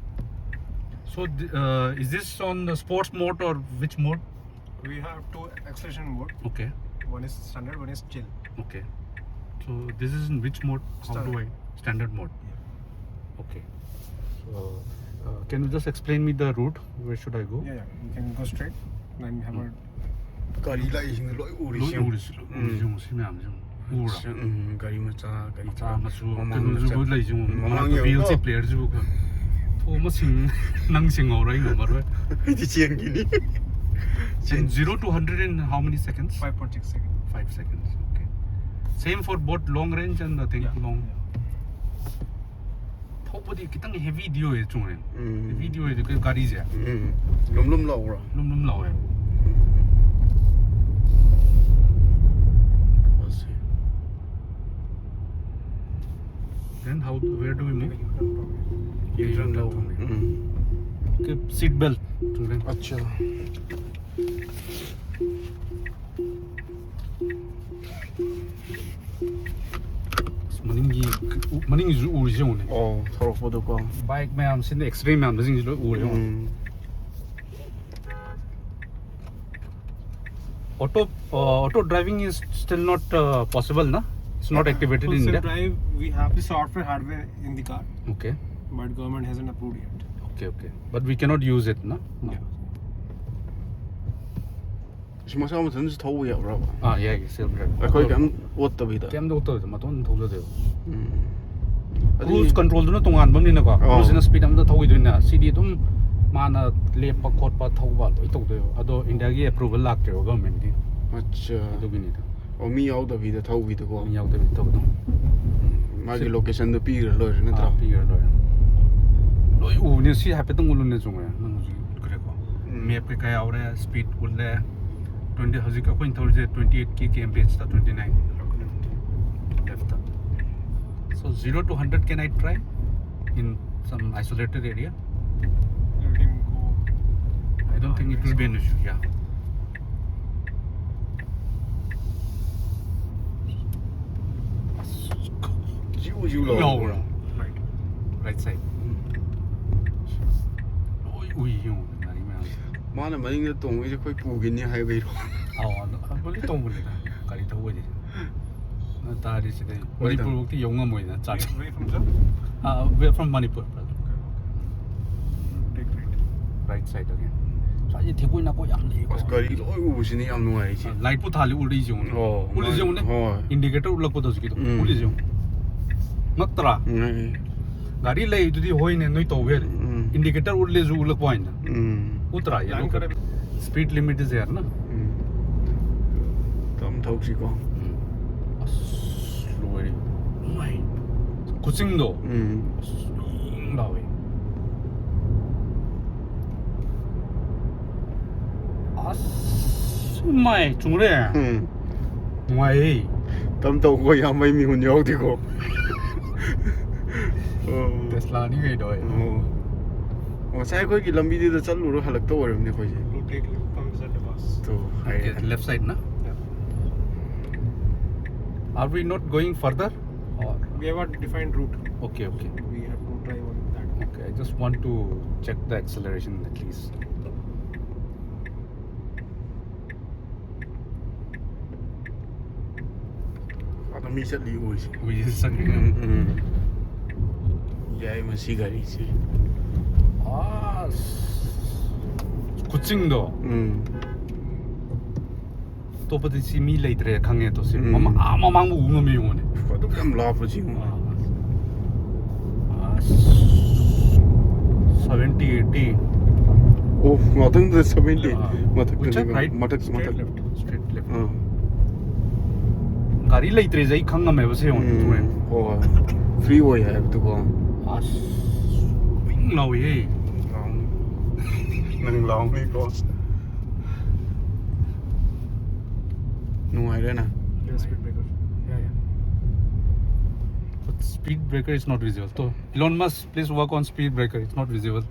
So, th- uh, is this on the sports mode or which mode? We have two acceleration mode. Okay, One is standard, one is chill. okay. So this is in which mode? How do Standard. I standard mode? Yeah. Okay. So, uh, can you just explain me the route? Where should I go? Yeah, yeah. You can go straight. Then have a ꯒꯥꯔꯤ ꯂꯥꯛꯏꯁꯤꯡꯗꯣ ꯂꯣꯏ ꯂꯣꯏ ꯎꯔꯤꯁꯤ꯫ ꯎꯔꯤꯁꯤ, ꯎꯔꯤꯁꯤ ꯌꯦꯡꯉꯨ, ꯁꯤ ꯃꯌꯥꯝꯁꯤ ꯌꯦꯡꯉꯨ꯫ ꯎꯕ꯭ꯔꯥ? ꯃꯆꯥ ꯃꯁꯨ ꯃꯃꯥꯡ ꯀꯩꯅꯣꯁꯨ ꯃꯆꯥ꯫ ꯂꯩꯁꯤ ꯌꯦꯡꯉꯨ꯫ ꯃꯃꯥꯡ ꯃꯅꯥꯛꯇ ꯌꯦꯡꯉꯨꯀꯣ꯫ V L C playerꯁꯤꯕꯨ꯫ ꯑꯣ, ꯃꯁꯤꯡ ꯅꯪ ꯁꯤꯡꯍꯧꯔ ꯑꯩ ꯉꯝꯃꯔꯣꯏ꯫ ꯑꯩꯗꯤ ꯆꯦꯟꯈꯤꯅꯤ꯫ And zero to hundred in how many seconds? five point six second. Five seconds. Okay. Same for both long range and I think Yeah, long. yeah. ꯊꯧꯕꯗꯤ ꯈꯤꯇꯪ ꯍꯦꯚꯤꯗꯤ ꯑꯣꯏꯌꯦ, ꯆꯨꯝꯃꯦ꯫ ꯎꯝ. ꯍꯦꯚꯤꯗꯤ ꯑꯣꯏꯗꯦ, ꯀꯩ ꯒꯥꯔꯤꯁꯦ ꯎꯝ. ꯂꯨꯝ ꯂꯨꯝ ꯂꯥꯎꯕ꯭ꯔꯣ? ꯂꯨꯝ ꯂꯨꯝ ꯂꯥꯎꯋꯦ꯫ ꯑꯁꯤ. Then how, where do we move? ꯌꯨꯇꯔꯟ ꯂꯧ. ꯎꯝ. Okay, seat belt. ꯆꯨꯝꯃꯦ꯫ ꯑꯠꯆꯥ. ꯑꯁ, ꯃꯅꯤꯡꯒꯤ, ꯃꯅꯤꯡꯒꯤꯁꯨ ꯎꯔꯤꯁꯦ ꯌꯦꯡꯉꯨꯅꯦ꯫ ꯑꯣ, ꯊꯧꯔꯛꯄꯗꯣꯀꯣ. ꯕꯥꯏꯛ ꯃꯌꯥꯝꯁꯤꯅ, ꯑꯦꯛꯁꯇ꯭ꯔꯦꯝ ꯃꯌꯥꯝꯁꯤꯡꯁꯤ ꯂꯣꯏ ꯎꯔꯦ ꯌꯦꯡꯉꯨꯅꯦ꯫ ꯎꯝ. Auto, uh, auto driving is still not uh, possible, na? It's not activated Full in self India. Drive, we have the software hardware in the car, Okay, but government hasn't approved yet. okay, okay. But we cannot use it, na? No. Yeah. ꯁꯤ ꯃꯁꯥ ꯃꯊꯟꯇꯁꯨ ꯊꯧꯕ ꯌꯥꯕ꯭ꯔꯕ? ꯑꯥ, ꯌꯥꯏ, self drive. ꯑꯩꯈꯣꯏ ꯀꯩꯝ ꯑꯣꯠꯇꯕꯤꯗ. ꯀꯩꯝꯇ ꯑꯣꯠꯇꯕꯤꯗ ꯃꯇꯣꯟ ꯊꯧꯖꯗꯦꯕ꯫ ꯎꯝ. Cruise controlꯗꯨꯅ ꯇꯣꯉꯥꯟꯕ ꯑꯃꯅꯤꯅꯀꯣ꯫ ꯑꯣ. Cruiseꯁꯤꯅ speed ꯑꯃꯗ ꯊꯧꯈꯤꯗꯣꯏꯅ, ꯁꯤꯗꯤ ꯑꯗꯨꯝ ꯃꯥꯅ ꯂꯦꯞꯄ ꯈꯣꯠꯄ ꯊꯧꯕ ꯂꯣꯏ ꯇꯧꯗꯣꯏꯕ꯫ ꯑꯗꯣ ꯏꯟꯗꯤꯌꯥꯒꯤ approval ꯂꯥꯛꯇ꯭ꯔꯦꯕ governmentꯀꯤ꯫ ꯑꯠꯆꯥ. ꯑꯗꯨꯒꯤꯅꯤꯗ꯫ ꯑꯣ, ꯃꯤ ꯌꯥꯎꯗꯕꯤꯗ ꯊꯧꯕꯤꯗꯣꯀꯣ. ꯃꯤ ꯌꯥꯎꯗꯕꯤ ꯊꯧꯕꯗꯣ꯫ ꯃꯥꯒꯤ locationꯗꯣ ꯄꯤꯈ꯭ꯔ ꯂꯣꯏꯔꯦ ꯅꯠꯇ꯭ꯔꯥ? ꯑꯥ, ꯄꯤꯈ꯭ꯔ ꯂꯣꯏꯔꯦ꯫ ꯂꯣꯏ ꯎꯕꯅꯦ꯫ ꯁꯤ ꯍꯥꯏꯐꯦꯠꯇꯪ ꯎꯠꯂꯨꯅꯦ, ꯆꯨꯝꯃꯦ꯫ ꯅꯪ ꯍꯧꯖꯤꯛ ꯎꯠꯈ꯭ꯔꯦꯀꯣ꯫ ꯎꯝ. Map ꯀꯩꯀꯥ ꯌꯥꯎꯔꯦ, speed ꯎꯠꯂꯦ꯫ Twenty, ꯍꯧꯖꯤꯛ ꯑꯩꯈꯣꯏꯅ ꯊꯧꯔꯤꯁꯦ twenty eight ꯀꯤ kmph ꯇ, twenty nine leftꯇ꯫ So zero to hundred, can I try in some isolated area? You can go. I don't think it will be an issue, yeah. ꯖꯤꯎ ꯖꯤꯎ ꯂꯥꯎꯕ꯭ꯔꯥ? Right side. ꯂꯣꯏ ꯎꯏ ꯌꯦꯡꯉꯣ, ꯒꯥꯔꯤ ꯃꯌꯥꯝ꯫ ꯃꯥꯅ ꯃꯅꯤꯡꯗ ꯇꯣꯡꯉꯤꯁꯦ ꯑꯩꯈꯣꯏ ꯄꯨꯈꯤꯅꯤ ꯍꯥꯏꯕꯩꯔꯣ? ꯑꯧ, ꯑꯗꯨ, ꯑꯗꯨ ꯂꯣꯏ ꯇꯣꯡꯕꯅꯤꯗ, ꯒꯥꯔꯤ ꯊꯧꯕꯩꯗꯤ꯫ ꯑꯗꯨ ꯇꯥꯔꯗꯤ ꯁꯤꯗꯩ ꯍꯣꯏꯗ. ꯃꯅꯤꯄꯨꯔꯐꯧꯗꯤ ꯌꯧ ꯉꯝꯃꯣꯏꯅ charge. Where from, sir? Uh, we are from Manipur, brother. Take right. Right side again. ꯁ꯭ꯋꯥꯏꯁꯦ ꯊꯦꯛꯀꯣꯏ ꯅꯥꯀꯣꯏ ꯌꯥꯝ ꯂꯩꯀꯣ꯫ ꯑꯁ, ꯒꯥꯔꯤ ꯂꯣꯏ ꯎꯕꯁꯤꯅꯤ ꯌꯥꯝ ꯅꯨꯡꯉꯥꯏꯔꯤꯁꯦ. ꯂꯥꯏꯠꯄꯨ ꯊꯥꯜꯂꯤ, ꯎꯔꯤꯁꯦ ꯌꯦꯡꯉꯨꯅꯦ꯫ ꯑꯣ, ꯎꯔꯤꯁꯦ ꯌꯦꯡꯉꯨꯅꯦ꯫ ꯍꯣꯏ. Indicator ꯎꯠꯂꯛꯄꯗꯣ ꯍꯧꯖꯤꯛꯀꯤꯗꯣ꯫ ꯎꯝ. ꯎꯔꯤꯁꯦ ꯌꯦꯡꯉꯨ꯫ ꯉꯛꯇ꯭ꯔꯥ? ꯎꯝ. ꯒꯥꯔꯤ ꯂꯩꯗꯨꯗꯤ ꯍꯣꯏꯅꯦ, ꯅꯣꯏ ꯇꯧꯕ ꯌꯥꯏ꯫ ꯎꯝ. Indicator ꯎꯠꯂꯦꯁꯨ ꯎꯠꯂꯛꯄ ꯋꯥꯅꯤꯗ꯫ ꯎꯝ. ꯎꯠꯇ꯭ꯔꯥ? Yellow colour. Speed limit is here, na? ꯎꯝ. ꯇꯞ ꯊꯧꯁꯤꯀꯣ. ꯑꯁ, ꯂꯣꯏꯔꯦ꯫ ꯃꯥꯏ. ꯈꯨꯆꯤꯡꯗꯣ꯫ ꯎꯝ. ꯑꯁ, ꯂꯥꯎꯋꯦ꯫ ꯑꯁ ꯃꯥꯏ ꯆꯨꯡꯔꯦ꯫ ꯎꯝ꯫ ꯅꯨꯡꯉꯥꯏꯌꯦ꯫ ꯇꯝ ꯇꯧꯀꯣ, ꯌꯥꯝꯕꯩ ꯃꯤꯍꯨꯟ ꯌꯥꯎꯗꯦꯀꯣ꯫ ꯑꯣ꯫ ꯇꯦꯁꯂꯥꯅꯤ ꯀꯩꯅꯣ꯫ ꯑꯣ꯫ ꯉꯁꯥꯏ ꯑꯩꯈꯣꯏꯒꯤ ꯂꯝꯕꯤꯗꯨꯗ ꯆꯠꯂꯨꯔ ꯍꯜꯂꯛꯇ ꯑꯣꯏꯔꯝꯅꯤ ꯑꯩꯈꯣꯏꯁꯦ꯫ Rotate comes at the bus. ꯇꯣ, ꯍꯥꯏꯔꯦ꯫ Left side, na? Are we not going further? Or We have a defined route. Okay, okay. We have to drive on that. Okay, I just want to check the acceleration at least. ꯑꯗꯣ ꯃꯤ ꯆꯠꯂꯤ ꯎꯔꯤꯁꯦ꯫ We just ꯎꯝ, ꯎꯝ꯫ ꯌꯥꯏ ꯃꯁꯤ ꯒꯥꯔꯤꯁꯦ꯫ ꯑꯁ, ꯈꯨꯠꯆꯤꯡꯗꯣ꯫ ꯎꯝ꯫ ꯑꯇꯣꯞꯄꯗꯤ ꯁꯤ ꯃꯤ ꯂꯩꯇ꯭ꯔꯦ ꯈꯪꯉꯦ꯫ ꯑꯗꯣ ꯁꯤ ꯎꯝ꯫ ꯃꯃꯥ-, ꯑꯥ ꯃꯃꯥꯡꯕꯨ ꯎ ꯉꯝꯃꯦ ꯌꯦꯡꯉꯣꯅꯦ꯫ ꯑꯗꯨꯛ ꯌꯥꯝ ꯂꯥꯞꯄꯁꯤ ꯌꯦꯡꯉꯣ꯫ ꯑꯁ, seventy, eighty꯫ ꯑꯣ, ꯉꯥꯛꯇꯪꯗ seventy꯫ Ah. ꯃꯊꯛꯇꯅꯤ꯫ Which side? Right? ꯃꯊꯛ, Straight ꯃꯊꯛ꯫ Left. Straight left. ꯑꯥ꯫ ꯒꯥꯔꯤ ꯂꯩꯇ꯭ꯔꯦꯁꯦ ꯑꯩ ꯈꯪ ꯉꯝꯃꯦꯕ ꯁꯤ ꯌꯦꯡꯉꯣ꯫ ꯎꯝ꯫ ꯍꯣꯏ꯫ Free ꯑꯣꯏ ꯍꯥꯏꯕꯗꯨꯀꯣ꯫ ꯑꯁ, ꯄꯤꯡ ꯂꯥꯎꯏꯍꯦ꯫ ꯂꯥꯎꯅꯤ꯫ ꯅꯪ ꯂꯥꯎꯅꯤꯀꯣ꯫ ꯅꯨꯡꯉꯥꯏꯔꯦꯅ꯫ Yeah, speed breaker. Yeah, yeah. But speed breaker is not visible. So, Elon Musk, please work on speed breaker. It's not visible.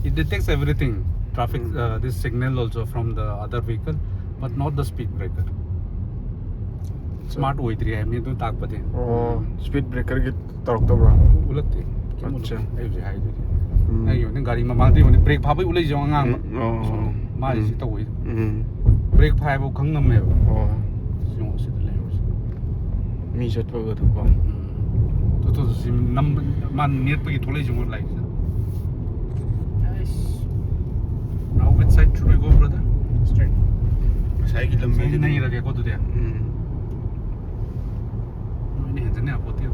It detects everything, traffic, Hmm. uh, this signal also from the other vehicle, but not the speed breaker. Smart ꯑꯣꯏꯗ꯭ꯔꯤ ꯍꯥꯏꯕꯅꯤ ꯑꯗꯨ ꯇꯥꯛꯄꯗꯤ꯫ ꯑꯣ, speed breakerꯒꯤ ꯇꯧꯔꯛꯇꯕ꯭ꯔꯥ? ꯎꯠꯂꯛꯇꯦ꯫ ꯀꯩꯝ ꯑꯠꯆꯥ꯫ ꯎꯠꯂꯛꯇꯦ꯫ ꯑꯩ ꯍꯧꯖꯤꯛ ꯍꯥꯏꯗꯨꯗꯤ꯫ ꯎꯝ꯫ ꯑꯩ ꯌꯦꯡꯉꯣꯅꯦ ꯒꯥꯔꯤ ꯃꯃꯥꯡꯗ ꯌꯦꯡꯉꯣꯅꯦ ꯕ꯭ꯔꯦꯛ ꯐꯥꯕꯩ ꯎꯠꯂꯛꯏꯁꯦ ꯑꯉꯥꯡꯕ꯫ ꯎꯝ, ꯑꯣ, ꯁꯣꯝꯗ꯫ ꯑꯣ꯫ ꯃꯥꯁꯦ ꯎꯝ꯫ ꯁꯤ ꯇꯧꯕꯩ꯫ ꯎꯝ꯫ ꯕ꯭ꯔꯦꯛ ꯐꯥꯏꯕ ꯈꯪ ꯉꯝꯃꯦꯕ꯫ ꯑꯣ꯫ ꯌꯦꯡꯉꯣ ꯁꯤꯗ ꯂꯩꯍꯧꯔꯤꯁꯦ꯫ ꯃꯤ ꯆꯠꯄꯒꯗꯣꯀꯣ꯫ ꯎꯝ꯫ ꯇꯣ, ꯇꯣ, ꯇꯣ, ꯁꯤ ꯅꯝꯕ-, ꯃꯥ ꯅꯦꯠꯄꯒꯤ ꯊꯣꯛꯂꯛꯏꯁꯦ ꯃꯣꯏ ꯂꯥꯏꯠꯁꯦ꯫ Now which side should we go, brother? Straight. ꯉꯁꯥꯏꯒꯤ ꯂꯝꯕꯤꯗꯨꯗꯤ꯫ ꯅꯩꯔꯒꯦꯀꯣ ꯑꯗꯨꯗꯤ꯫ ꯎꯝ꯫ ꯅꯣꯏꯅ ꯍꯦꯟꯖꯟꯅ ꯌꯥꯄꯣꯠꯇꯦ꯫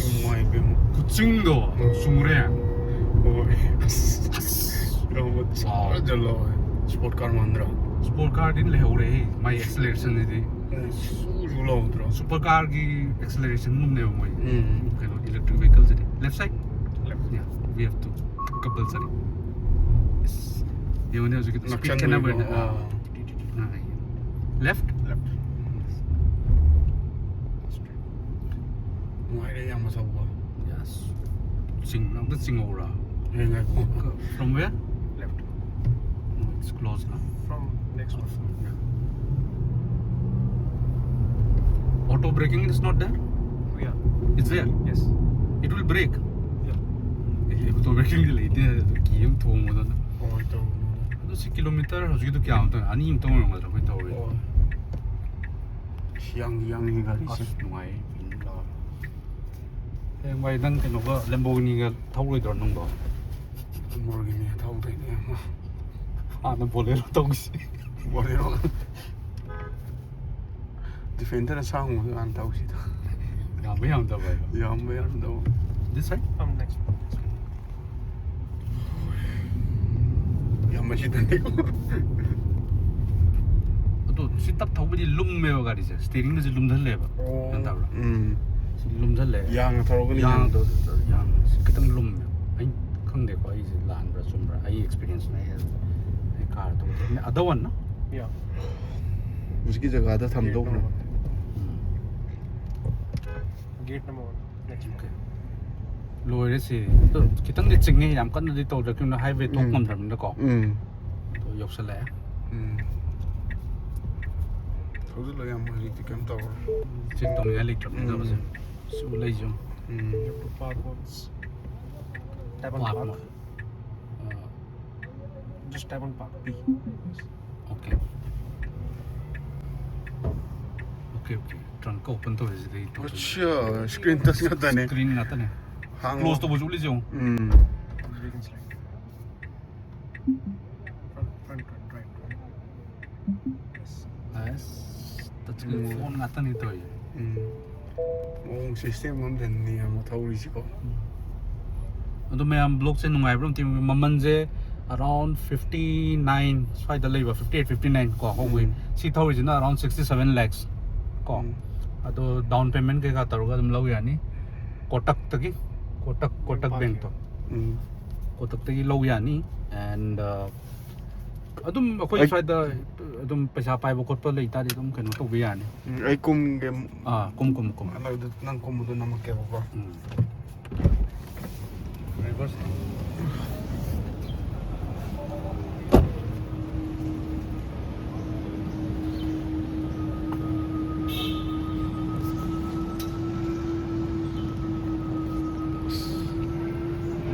ꯏꯃꯥꯏ ꯏꯕꯦꯝꯃ꯫ ꯈꯨꯆꯤꯡꯗꯣ ꯆꯨꯝꯈ꯭ꯔꯦ꯫ ꯍꯣꯏ꯫ ꯑꯁ꯫ ꯌꯥꯝꯅ ꯆꯥꯎꯔ ꯆꯠꯂꯣ꯫ Sport car ꯃꯥꯟꯗ꯭ꯔꯣ? Sport carꯗꯤ ꯂꯩꯍꯧꯔꯦ ꯃꯥꯏ acceleration ꯁꯤꯗꯤ꯫ ꯁꯨ ꯁꯨ ꯂꯥꯎꯗ꯭ꯔꯣ? ꯁꯨꯄꯔ ꯀꯥꯔꯒꯤ ꯑꯦꯛꯁꯂꯔꯦꯁꯟꯒꯨꯝꯅꯦꯕ ꯃꯣꯏ꯫ ꯎꯝ꯫ ꯀꯩꯅꯣ, electric ꯚꯦꯍꯤꯀꯜꯁꯤꯗꯤ꯫ Left side? Left. Yeah, we have to. Compulsory. Yes. ꯌꯦꯡꯉꯨꯅꯦ, ꯍꯧꯖꯤꯛꯀꯤ ꯁ꯭ꯄꯤꯗ ꯅꯛꯁꯟꯕꯩꯀꯣ꯫ ꯈꯦꯠꯅꯕꯅꯦ꯫ ꯑꯥ꯫ ꯑꯥ꯫ Left? Left. ꯅꯨꯡꯉꯥꯏꯔꯦ ꯌꯥꯝꯅ ꯊꯧꯕ꯫ Yes. ꯆꯤꯡ ꯑꯝꯇ ꯆꯤꯡꯍꯧꯔꯥ? ꯌꯦꯡꯉꯦ꯫ From where? Left. No, it's close now. From next one. Yeah. Auto braking is not there? Yeah. It's there? Yes. It will brake? Yeah. A, auto braking ꯗꯤ ꯂꯩꯇꯦ, ꯑꯗꯨ ꯀꯤ ꯑꯃ ꯊꯣꯡꯕꯗ꯫ ꯍꯣꯏ, ꯇꯧꯕꯅꯦ꯫ ꯑꯗꯨ ꯁꯤ ꯀꯤꯂꯣꯃꯤꯇꯔ ꯍꯧꯖꯤꯛꯀꯤꯗꯣ ꯀꯌꯥꯃꯨꯛꯇ? ꯑꯅꯤꯃꯨꯛꯇ ꯑꯣꯏꯔꯝꯒꯗ꯭ꯔꯥ ꯑꯩꯈꯣꯏ ꯊꯧꯔꯤꯗꯣ? ꯍꯣꯏ꯫ ꯌꯥꯡ-, ꯌꯥꯡꯉꯤ ꯒꯥꯔꯤꯁꯦ꯫ ꯑꯁ, ꯅꯨꯡꯉꯥꯏꯌꯦ꯫ ꯍꯌꯦꯡꯋꯥꯏ ꯅꯪ ꯀꯩꯅꯣꯒ, ꯂꯦꯝꯕꯣꯔꯒꯤꯅꯤꯒ ꯊꯧꯔꯣꯏꯗ꯭ꯔꯣ ꯅꯪꯗꯣ? ꯂꯦꯝꯕꯣꯔꯒꯤꯅꯤ ꯊꯧꯗꯣꯏꯅꯦ ꯑꯃ꯫ ꯍꯥꯟꯅ ꯕꯣꯂꯦꯔꯣ ꯇꯧꯁꯤ꯫ ꯕꯣꯂꯦꯔꯣ꯫ ꯗꯤꯐꯦꯟꯗꯔ ꯑꯁꯥꯡꯕꯗꯣ ꯍꯥꯟꯅ ꯇꯧꯁꯤꯗ꯫ ꯌꯥꯝꯕ ꯌꯥꯝꯗꯕ ꯍꯥꯏꯕ? ꯌꯥꯝꯕ ꯌꯥꯝꯗꯕ꯫ This side? Um, next one. ꯌꯥꯝ ꯃꯁꯤꯗꯅꯤꯀꯣ꯫ ꯑꯗꯣ ꯁꯤ ꯇꯞ ꯊꯧꯕꯗꯤ ꯂꯨꯝꯃꯦꯕ ꯒꯥꯔꯤꯁꯦ, ꯁ꯭ꯇꯤꯌꯔꯤꯡꯒꯁꯦ ꯂꯨꯝꯁꯤꯜꯂꯦꯕ꯫ ꯑꯣ꯫ ꯒ꯭ꯌꯥꯟ ꯇꯥꯕ꯭ꯔꯥ? ꯎꯝ꯫ ꯁꯤ ꯂꯨꯝꯁꯤꯜꯂꯦ꯫ ꯌꯥꯡꯅ ꯊꯧꯔꯒꯅ ꯌꯥꯡ-, ꯌꯥꯡꯗꯣ-, ꯌꯥꯡ-, ꯁꯤ ꯈꯤꯇꯪ ꯂꯨꯝꯃꯦ꯫ ꯑꯩ ꯈꯪꯗꯦꯀꯣ, ꯑꯩꯁꯦ ꯂꯥꯟꯕ꯭ꯔꯥ ꯆꯨꯝꯕ꯭ꯔꯥ? ꯑꯩ ꯑꯦꯛꯁꯄꯤꯔꯤꯌꯦꯟꯁꯅ ꯑꯩ, ꯑꯩ ꯀꯥꯔ ꯊꯧꯕꯗ꯫ Other one, no? Yeah. ꯍꯧꯖꯤꯛꯀꯤ ꯖꯒꯥꯗ ꯊꯝꯗꯧꯕ꯫ ꯎꯝ꯫ Gate number one. Next. Okay. ꯂꯣꯏꯔꯦ ꯁꯤ꯫ ꯑꯗꯣ ꯈꯤꯇꯪꯗꯤ ꯆꯤꯡꯉꯦ, ꯌꯥꯝ ꯀꯟꯅꯗꯤ ꯇꯧꯗ꯭ꯔꯦ, ꯀꯩꯅꯣ highway ꯊꯣꯛ ꯎꯝ꯫ ꯉꯝꯗ꯭ꯔꯕꯅꯤꯅꯀꯣ꯫ ꯎꯝ꯫ ꯑꯗꯣ ꯌꯧꯁꯜꯂꯛꯑꯦ꯫ ꯎꯝ꯫ ꯊꯧꯖꯤꯜꯂꯣ ꯌꯥꯝ ꯍꯧꯖꯤꯛꯇꯤ ꯀꯩꯝ ꯇꯧꯔꯣꯏ꯫ ꯆꯦꯛ ꯇꯧꯅꯤꯡꯉꯥꯏ ꯂꯩꯇ꯭ꯔꯕꯅꯤꯅ ꯎꯝ꯫ ꯁꯤ ꯎ ꯂꯩꯁꯦ ꯌꯦꯡꯉꯣ꯫ ꯎꯝ꯫ You have to park once. Tap on park park. Mode. Ah. Just tap on park. P. Okay. Okay, okay. Trunk open ꯇꯧꯔꯤꯁꯤꯗꯤ ꯑꯠꯁꯥ, screen touch ꯉꯥꯛꯇꯅꯦ꯫ Screen ꯉꯥꯛꯇꯅꯦ꯫ ꯍꯥꯡꯉꯣ꯫ Close ꯇꯧꯕꯁꯨ ꯎꯠꯂꯤꯁꯦ ꯌꯦꯡꯉꯣ꯫ ꯎꯝ꯫ Front, front, front, right, right. Yes. ꯑꯁ, touch screen ꯎꯝ꯫ Phone ꯉꯥꯛꯇꯅꯤ ꯇꯧꯔꯤꯁꯦ꯫ ꯎꯝ꯫ ꯃꯑꯣꯡ system ꯑꯃꯗꯅꯤ ꯑꯃ ꯊꯧꯔꯤꯁꯤꯀꯣ꯫ ꯑꯗꯣ ꯃꯌꯥꯝ, vlogꯁꯦ ꯅꯨꯡꯉꯥꯏꯕ꯭ꯔꯥ ꯑꯝꯇ ꯌꯦꯡꯕꯤꯌꯨ꯫ ꯃꯃꯜꯁꯦ Around fifty nine ꯁ꯭ꯋꯥꯏꯗ ꯂꯩꯕ, fifty eight, fifty nine ꯀꯣ ꯍꯧꯕꯒꯤ. ꯎꯝ. ꯁꯤ ꯊꯧꯔꯤꯁꯤꯅ around sixty seven lakhs ꯀꯣ. ꯎꯝ. ꯑꯗꯣ down payment ꯀꯩꯀꯥ ꯇꯧꯔꯒ ꯑꯗꯨꯝ ꯂꯧ ꯌꯥꯅꯤ. ꯀꯣꯇꯛꯇꯒꯤ, ꯀꯣꯇꯛ ꯀꯣꯇꯛ ꯕꯦꯡꯛꯇꯣ, ꯎꯝ. ꯀꯣꯇꯛꯇꯒꯤ ꯂꯧ ꯌꯥꯅꯤ. And ꯑꯗꯨꯝ ꯑꯩꯈꯣꯏ ꯑꯩ- ꯁ꯭ꯋꯥꯏꯗ ꯑꯗꯨꯝ ꯄꯩꯁꯥ ꯄꯥꯏꯕ ꯈꯣꯠꯄ ꯂꯩꯇꯥꯔꯗꯤ ꯑꯗꯨꯝ ꯀꯩꯅꯣ ꯇꯧꯕ ꯌꯥꯅꯤ. ꯎꯝ, ꯑꯩ ꯀꯨꯝꯒꯦ. ꯑꯥ, ꯀꯨꯝ ꯀꯨꯝ ꯀꯨꯝ. ꯑꯗꯨ ꯅꯪ ꯀꯨꯝꯕꯗꯣ ꯅꯝꯃꯛꯀꯦꯕꯀꯣ. ꯎꯝ. Reverse.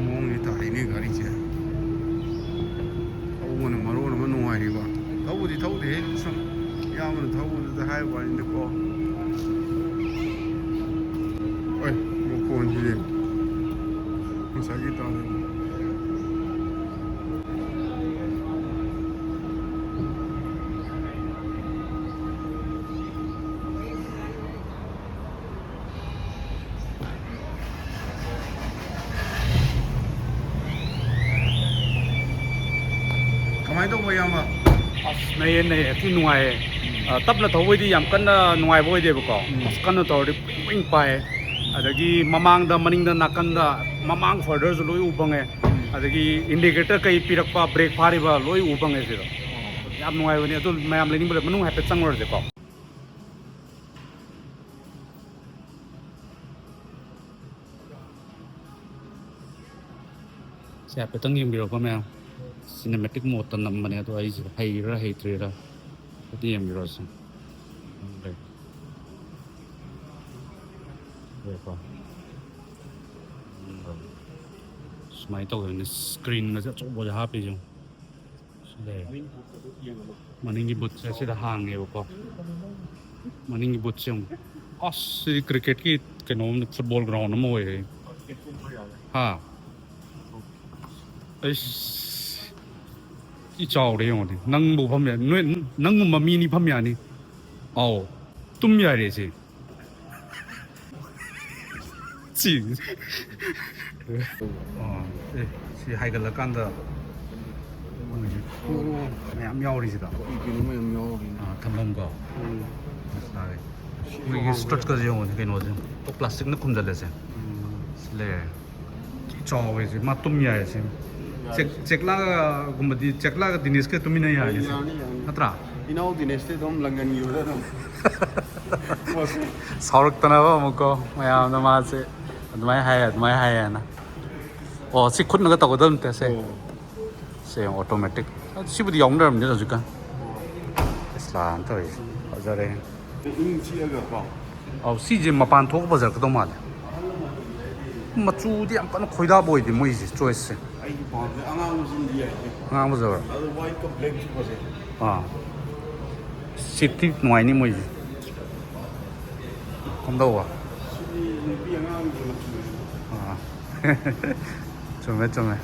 ꯃꯑꯣꯡꯗꯤ ꯇꯥꯏꯅꯦ ꯒꯥꯔꯤꯁꯦ. ꯊꯧꯕꯅ ꯃꯔꯣꯟ ꯑꯃ ꯅꯨꯡꯉꯥꯏꯔꯤꯕ. ꯊꯧꯕꯗꯤ ꯊꯧꯗꯦꯍꯦ, ꯁꯨꯝ ꯏꯌꯥꯝꯕꯅ ꯊꯧꯕꯗꯨꯗ ꯍꯥꯏꯕ ꯋꯥꯅꯤꯗꯀꯣ. ꯍꯣꯏ, ꯃꯈꯣꯟꯁꯤꯗꯤ ꯉꯁꯥꯏꯒꯤ ꯇꯥꯗꯦ. ꯀꯃꯥꯏꯅ ꯇꯧꯕ, ꯏꯌꯥꯝꯕ? ꯑꯁ, ꯅꯩꯌꯦ, ꯅꯩꯌꯦ, ꯊꯤ ꯅꯨꯡꯉꯥꯏꯌꯦ. ꯑ, ꯇꯞꯅ ꯊꯧꯕꯩꯗꯤ ꯌꯥꯝ ꯀꯟꯅ ꯅꯨꯡꯉꯥꯏꯕ ꯑꯣꯏꯗꯦꯕꯀꯣ. ꯎꯝ. ꯑꯁ, ꯀꯟꯅ ꯊꯧꯔꯗꯤ ꯄꯤꯡ ꯄꯤꯡ ꯄꯥꯏꯌꯦ. ꯑꯗꯒꯤ ꯃꯃꯥꯡꯗ, ꯃꯅꯤꯡꯗ, ꯅꯥꯀꯟꯗ, ꯃꯃꯥꯡ ꯐꯔꯗꯔꯁꯨ ꯂꯣꯏ ꯎ ꯐꯪꯉꯦ. ꯑꯗꯒꯤ ꯏꯟꯗꯤꯀꯦꯇꯔ ꯀꯩ ꯄꯤꯔꯛꯄ, ꯕ꯭ꯔꯦꯛ ꯐꯥꯔꯤꯕ ꯂꯣꯏ ꯎ ꯐꯪꯉꯦ ꯁꯤꯗ. ꯌꯥꯝ ꯅꯨꯡꯉꯥꯏꯕꯅꯦ. ꯑꯗꯨ ꯃꯌꯥꯝ ꯂꯩꯅꯤꯡꯕ ꯂꯩ, ꯃꯅꯨꯡ ꯍꯥꯏꯐꯦꯠ ꯆꯪꯉꯨꯔꯁꯦꯀꯣ. ꯁꯤ ꯍꯥꯏꯐꯦꯠꯇꯪ ꯌꯦꯡꯕꯤꯔꯣꯀꯣ ꯃꯌꯥꯝ. Cinematic modeꯇ ꯅꯝꯕꯅꯦ, ꯑꯗꯣ ꯑꯩꯁꯦ ꯍꯩꯔꯤꯔꯥ ꯍꯩꯇ꯭ꯔꯤꯔꯥ ꯍꯥꯏꯐꯦꯠ ꯌꯦꯡꯕꯤꯔꯣꯁꯦ. ꯂꯩ. ꯂꯩꯀꯣ. ꯁꯨꯃꯥꯏꯅ ꯇꯧꯗꯣꯏꯅꯦ, ꯁ꯭ꯀ꯭ꯔꯤꯟꯒꯁꯦ ꯑꯆꯧꯕꯁꯦ ꯍꯥꯞꯄꯤꯁꯦ ꯌꯦꯡꯉꯣ. ꯁꯤ ꯂꯩꯔꯦ. ꯃꯅꯤꯡꯒꯤ ꯕꯨꯠꯁꯦ ꯁꯤꯗ ꯍꯥꯡꯉꯦꯕꯀꯣ. ꯃꯅꯤꯡꯒꯤ ꯕꯨꯠꯁꯦ ꯑꯃꯨꯛ, ꯑꯁ, ꯁꯤꯗꯤ ꯀ꯭ꯔꯤꯀꯦꯠꯀꯤ ꯀꯩꯅꯣ ꯑꯃ, ꯐꯨꯠꯕꯣꯜ ꯒ꯭ꯔꯥꯎꯟ ꯑꯃ ꯑꯣꯏꯔꯦ. ꯍꯥ? ꯑꯩꯁ, ꯏ ꯆꯥꯎꯔꯦ ꯌꯦꯡꯉꯣꯅꯦ. ꯅꯪꯕꯨ ꯐꯝ ꯌꯥ-, ꯅꯣꯏ, ꯅꯪꯒꯨꯝꯕ ꯃꯤ ꯑꯅꯤ ꯐꯝ ꯌꯥꯅꯤ. ꯑꯥꯎ, ꯇꯨꯝ ꯌꯥꯔꯦ ꯁꯤ. ꯁꯤ꯫ ꯑꯣ, ꯑꯦ, ꯁꯤ ꯍꯥꯏꯒꯠꯂꯀꯥꯟꯗ ꯃꯌꯥꯝ ꯌꯥꯎꯔꯤꯁꯤꯗ꯫ ꯀꯩ ꯀꯩꯅꯣ ꯃꯌꯥꯝ ꯌꯥꯎꯔꯤꯅꯦ꯫ ꯑꯥ, ꯊꯝꯐꯝꯀꯣ꯫ ꯎꯝ꯫ ꯇꯥꯔꯦ꯫ ꯃꯣꯏꯒꯤ ꯁ꯭ꯇ꯭ꯔꯠꯀꯁꯦ ꯌꯦꯡꯉꯣꯅꯦ, ꯀꯩꯅꯣꯁꯦ꯫ ꯄ꯭ꯂꯥꯁꯇꯤꯛꯅ ꯈꯨꯝꯖꯜꯂꯦꯁꯦ꯫ ꯎꯝ꯫ ꯁꯤ ꯂꯩꯔꯦ꯫ ꯊꯤ ꯆꯥꯎꯋꯦ ꯁꯤ꯫ ꯃꯥ ꯇꯨꯝ ꯌꯥꯏ ꯁꯤ꯫ ꯆꯦꯛ-, ꯆꯦꯛꯂꯥꯒꯨꯝꯕꯗꯤ, ꯆꯦꯛꯂꯥꯒ ꯗꯤꯅꯦꯁꯀ ꯇꯨꯃꯤꯟꯅ ꯌꯥꯏꯅꯦ ꯁꯤ꯫ ꯌꯥꯅꯤ, ꯌꯥꯅꯤ꯫ ꯅꯠꯇ꯭ꯔꯥ? ꯏꯅꯥꯎ ꯗꯤꯅꯦꯁꯇꯤ ꯑꯗꯨꯝ ꯂꯪꯒꯟꯈꯤꯕꯗ ꯑꯗꯨꯝ꯫ ꯁꯥꯎꯔꯛꯇꯅꯕ ꯑꯃꯨꯛꯀꯣ ꯃꯌꯥꯝꯅ ꯃꯥꯁꯦ ꯑꯗꯨꯃꯥꯏꯅ ꯍꯥꯏ, ꯑꯗꯨꯃꯥꯏꯅ ꯍꯥꯏꯌꯦꯅ꯫ ꯑꯣ, ꯁꯤ ꯈꯨꯠꯅꯒ ꯇꯧꯒꯗꯕ ꯅꯠꯇꯦ ꯁꯦ꯫ ꯑꯣ꯫ ꯁꯦ ꯑꯣꯇꯣꯃꯦꯇꯤꯛ꯫ ꯁꯤꯕꯨꯗꯤ ꯌꯥꯎꯅꯔꯝꯅꯤꯗ ꯍꯧꯖꯤꯛꯀꯥꯟ꯫ ꯏꯁꯂꯥꯝ ꯇꯧꯔꯤꯁꯦ꯫ ꯐꯖꯔꯦ꯫ ꯏꯪ ꯆꯤꯛꯑꯒꯀꯣ꯫ ꯑꯧ, ꯁꯤꯁꯦ ꯃꯄꯥꯟ ꯊꯣꯛꯄ ꯐꯖꯔꯛꯀꯗꯧ ꯃꯥꯜꯂꯦ꯫ ꯃꯆꯨꯗꯤ ꯌꯥꯝ ꯀꯟꯅ ꯈꯣꯏꯗꯥꯕ ꯑꯣꯏꯗꯦ ꯃꯣꯏꯁꯦ, ꯆꯣꯏꯁꯁꯦ꯫ ꯑꯩꯒꯤ ꯄꯥꯝꯕꯁꯦ ꯑꯉꯥꯡꯕꯁꯤꯅꯗꯤ ꯌꯥꯏꯌꯦ꯫ ꯑꯉꯥꯡꯕ ꯐꯖꯕ꯭ꯔꯥ? ꯑꯗꯣ ꯋꯥꯏꯠꯀ ꯕ꯭ꯂꯦꯛꯁꯨ ꯐꯖꯩ꯫ ꯑꯥ꯫ ꯁꯤꯠꯇꯤ ꯅꯨꯡꯉꯥꯏꯅꯤ ꯃꯣꯏꯁꯦ꯫ ꯀꯝꯗꯧꯕ? ꯁꯤꯗꯤ ꯅꯨꯄꯤ ꯑꯉꯥꯡꯒꯤ ꯃꯆꯨꯅꯦ꯫ ꯑꯥ꯫ ꯆꯨꯝꯃꯦ, ꯆꯨꯝꯃꯦ꯫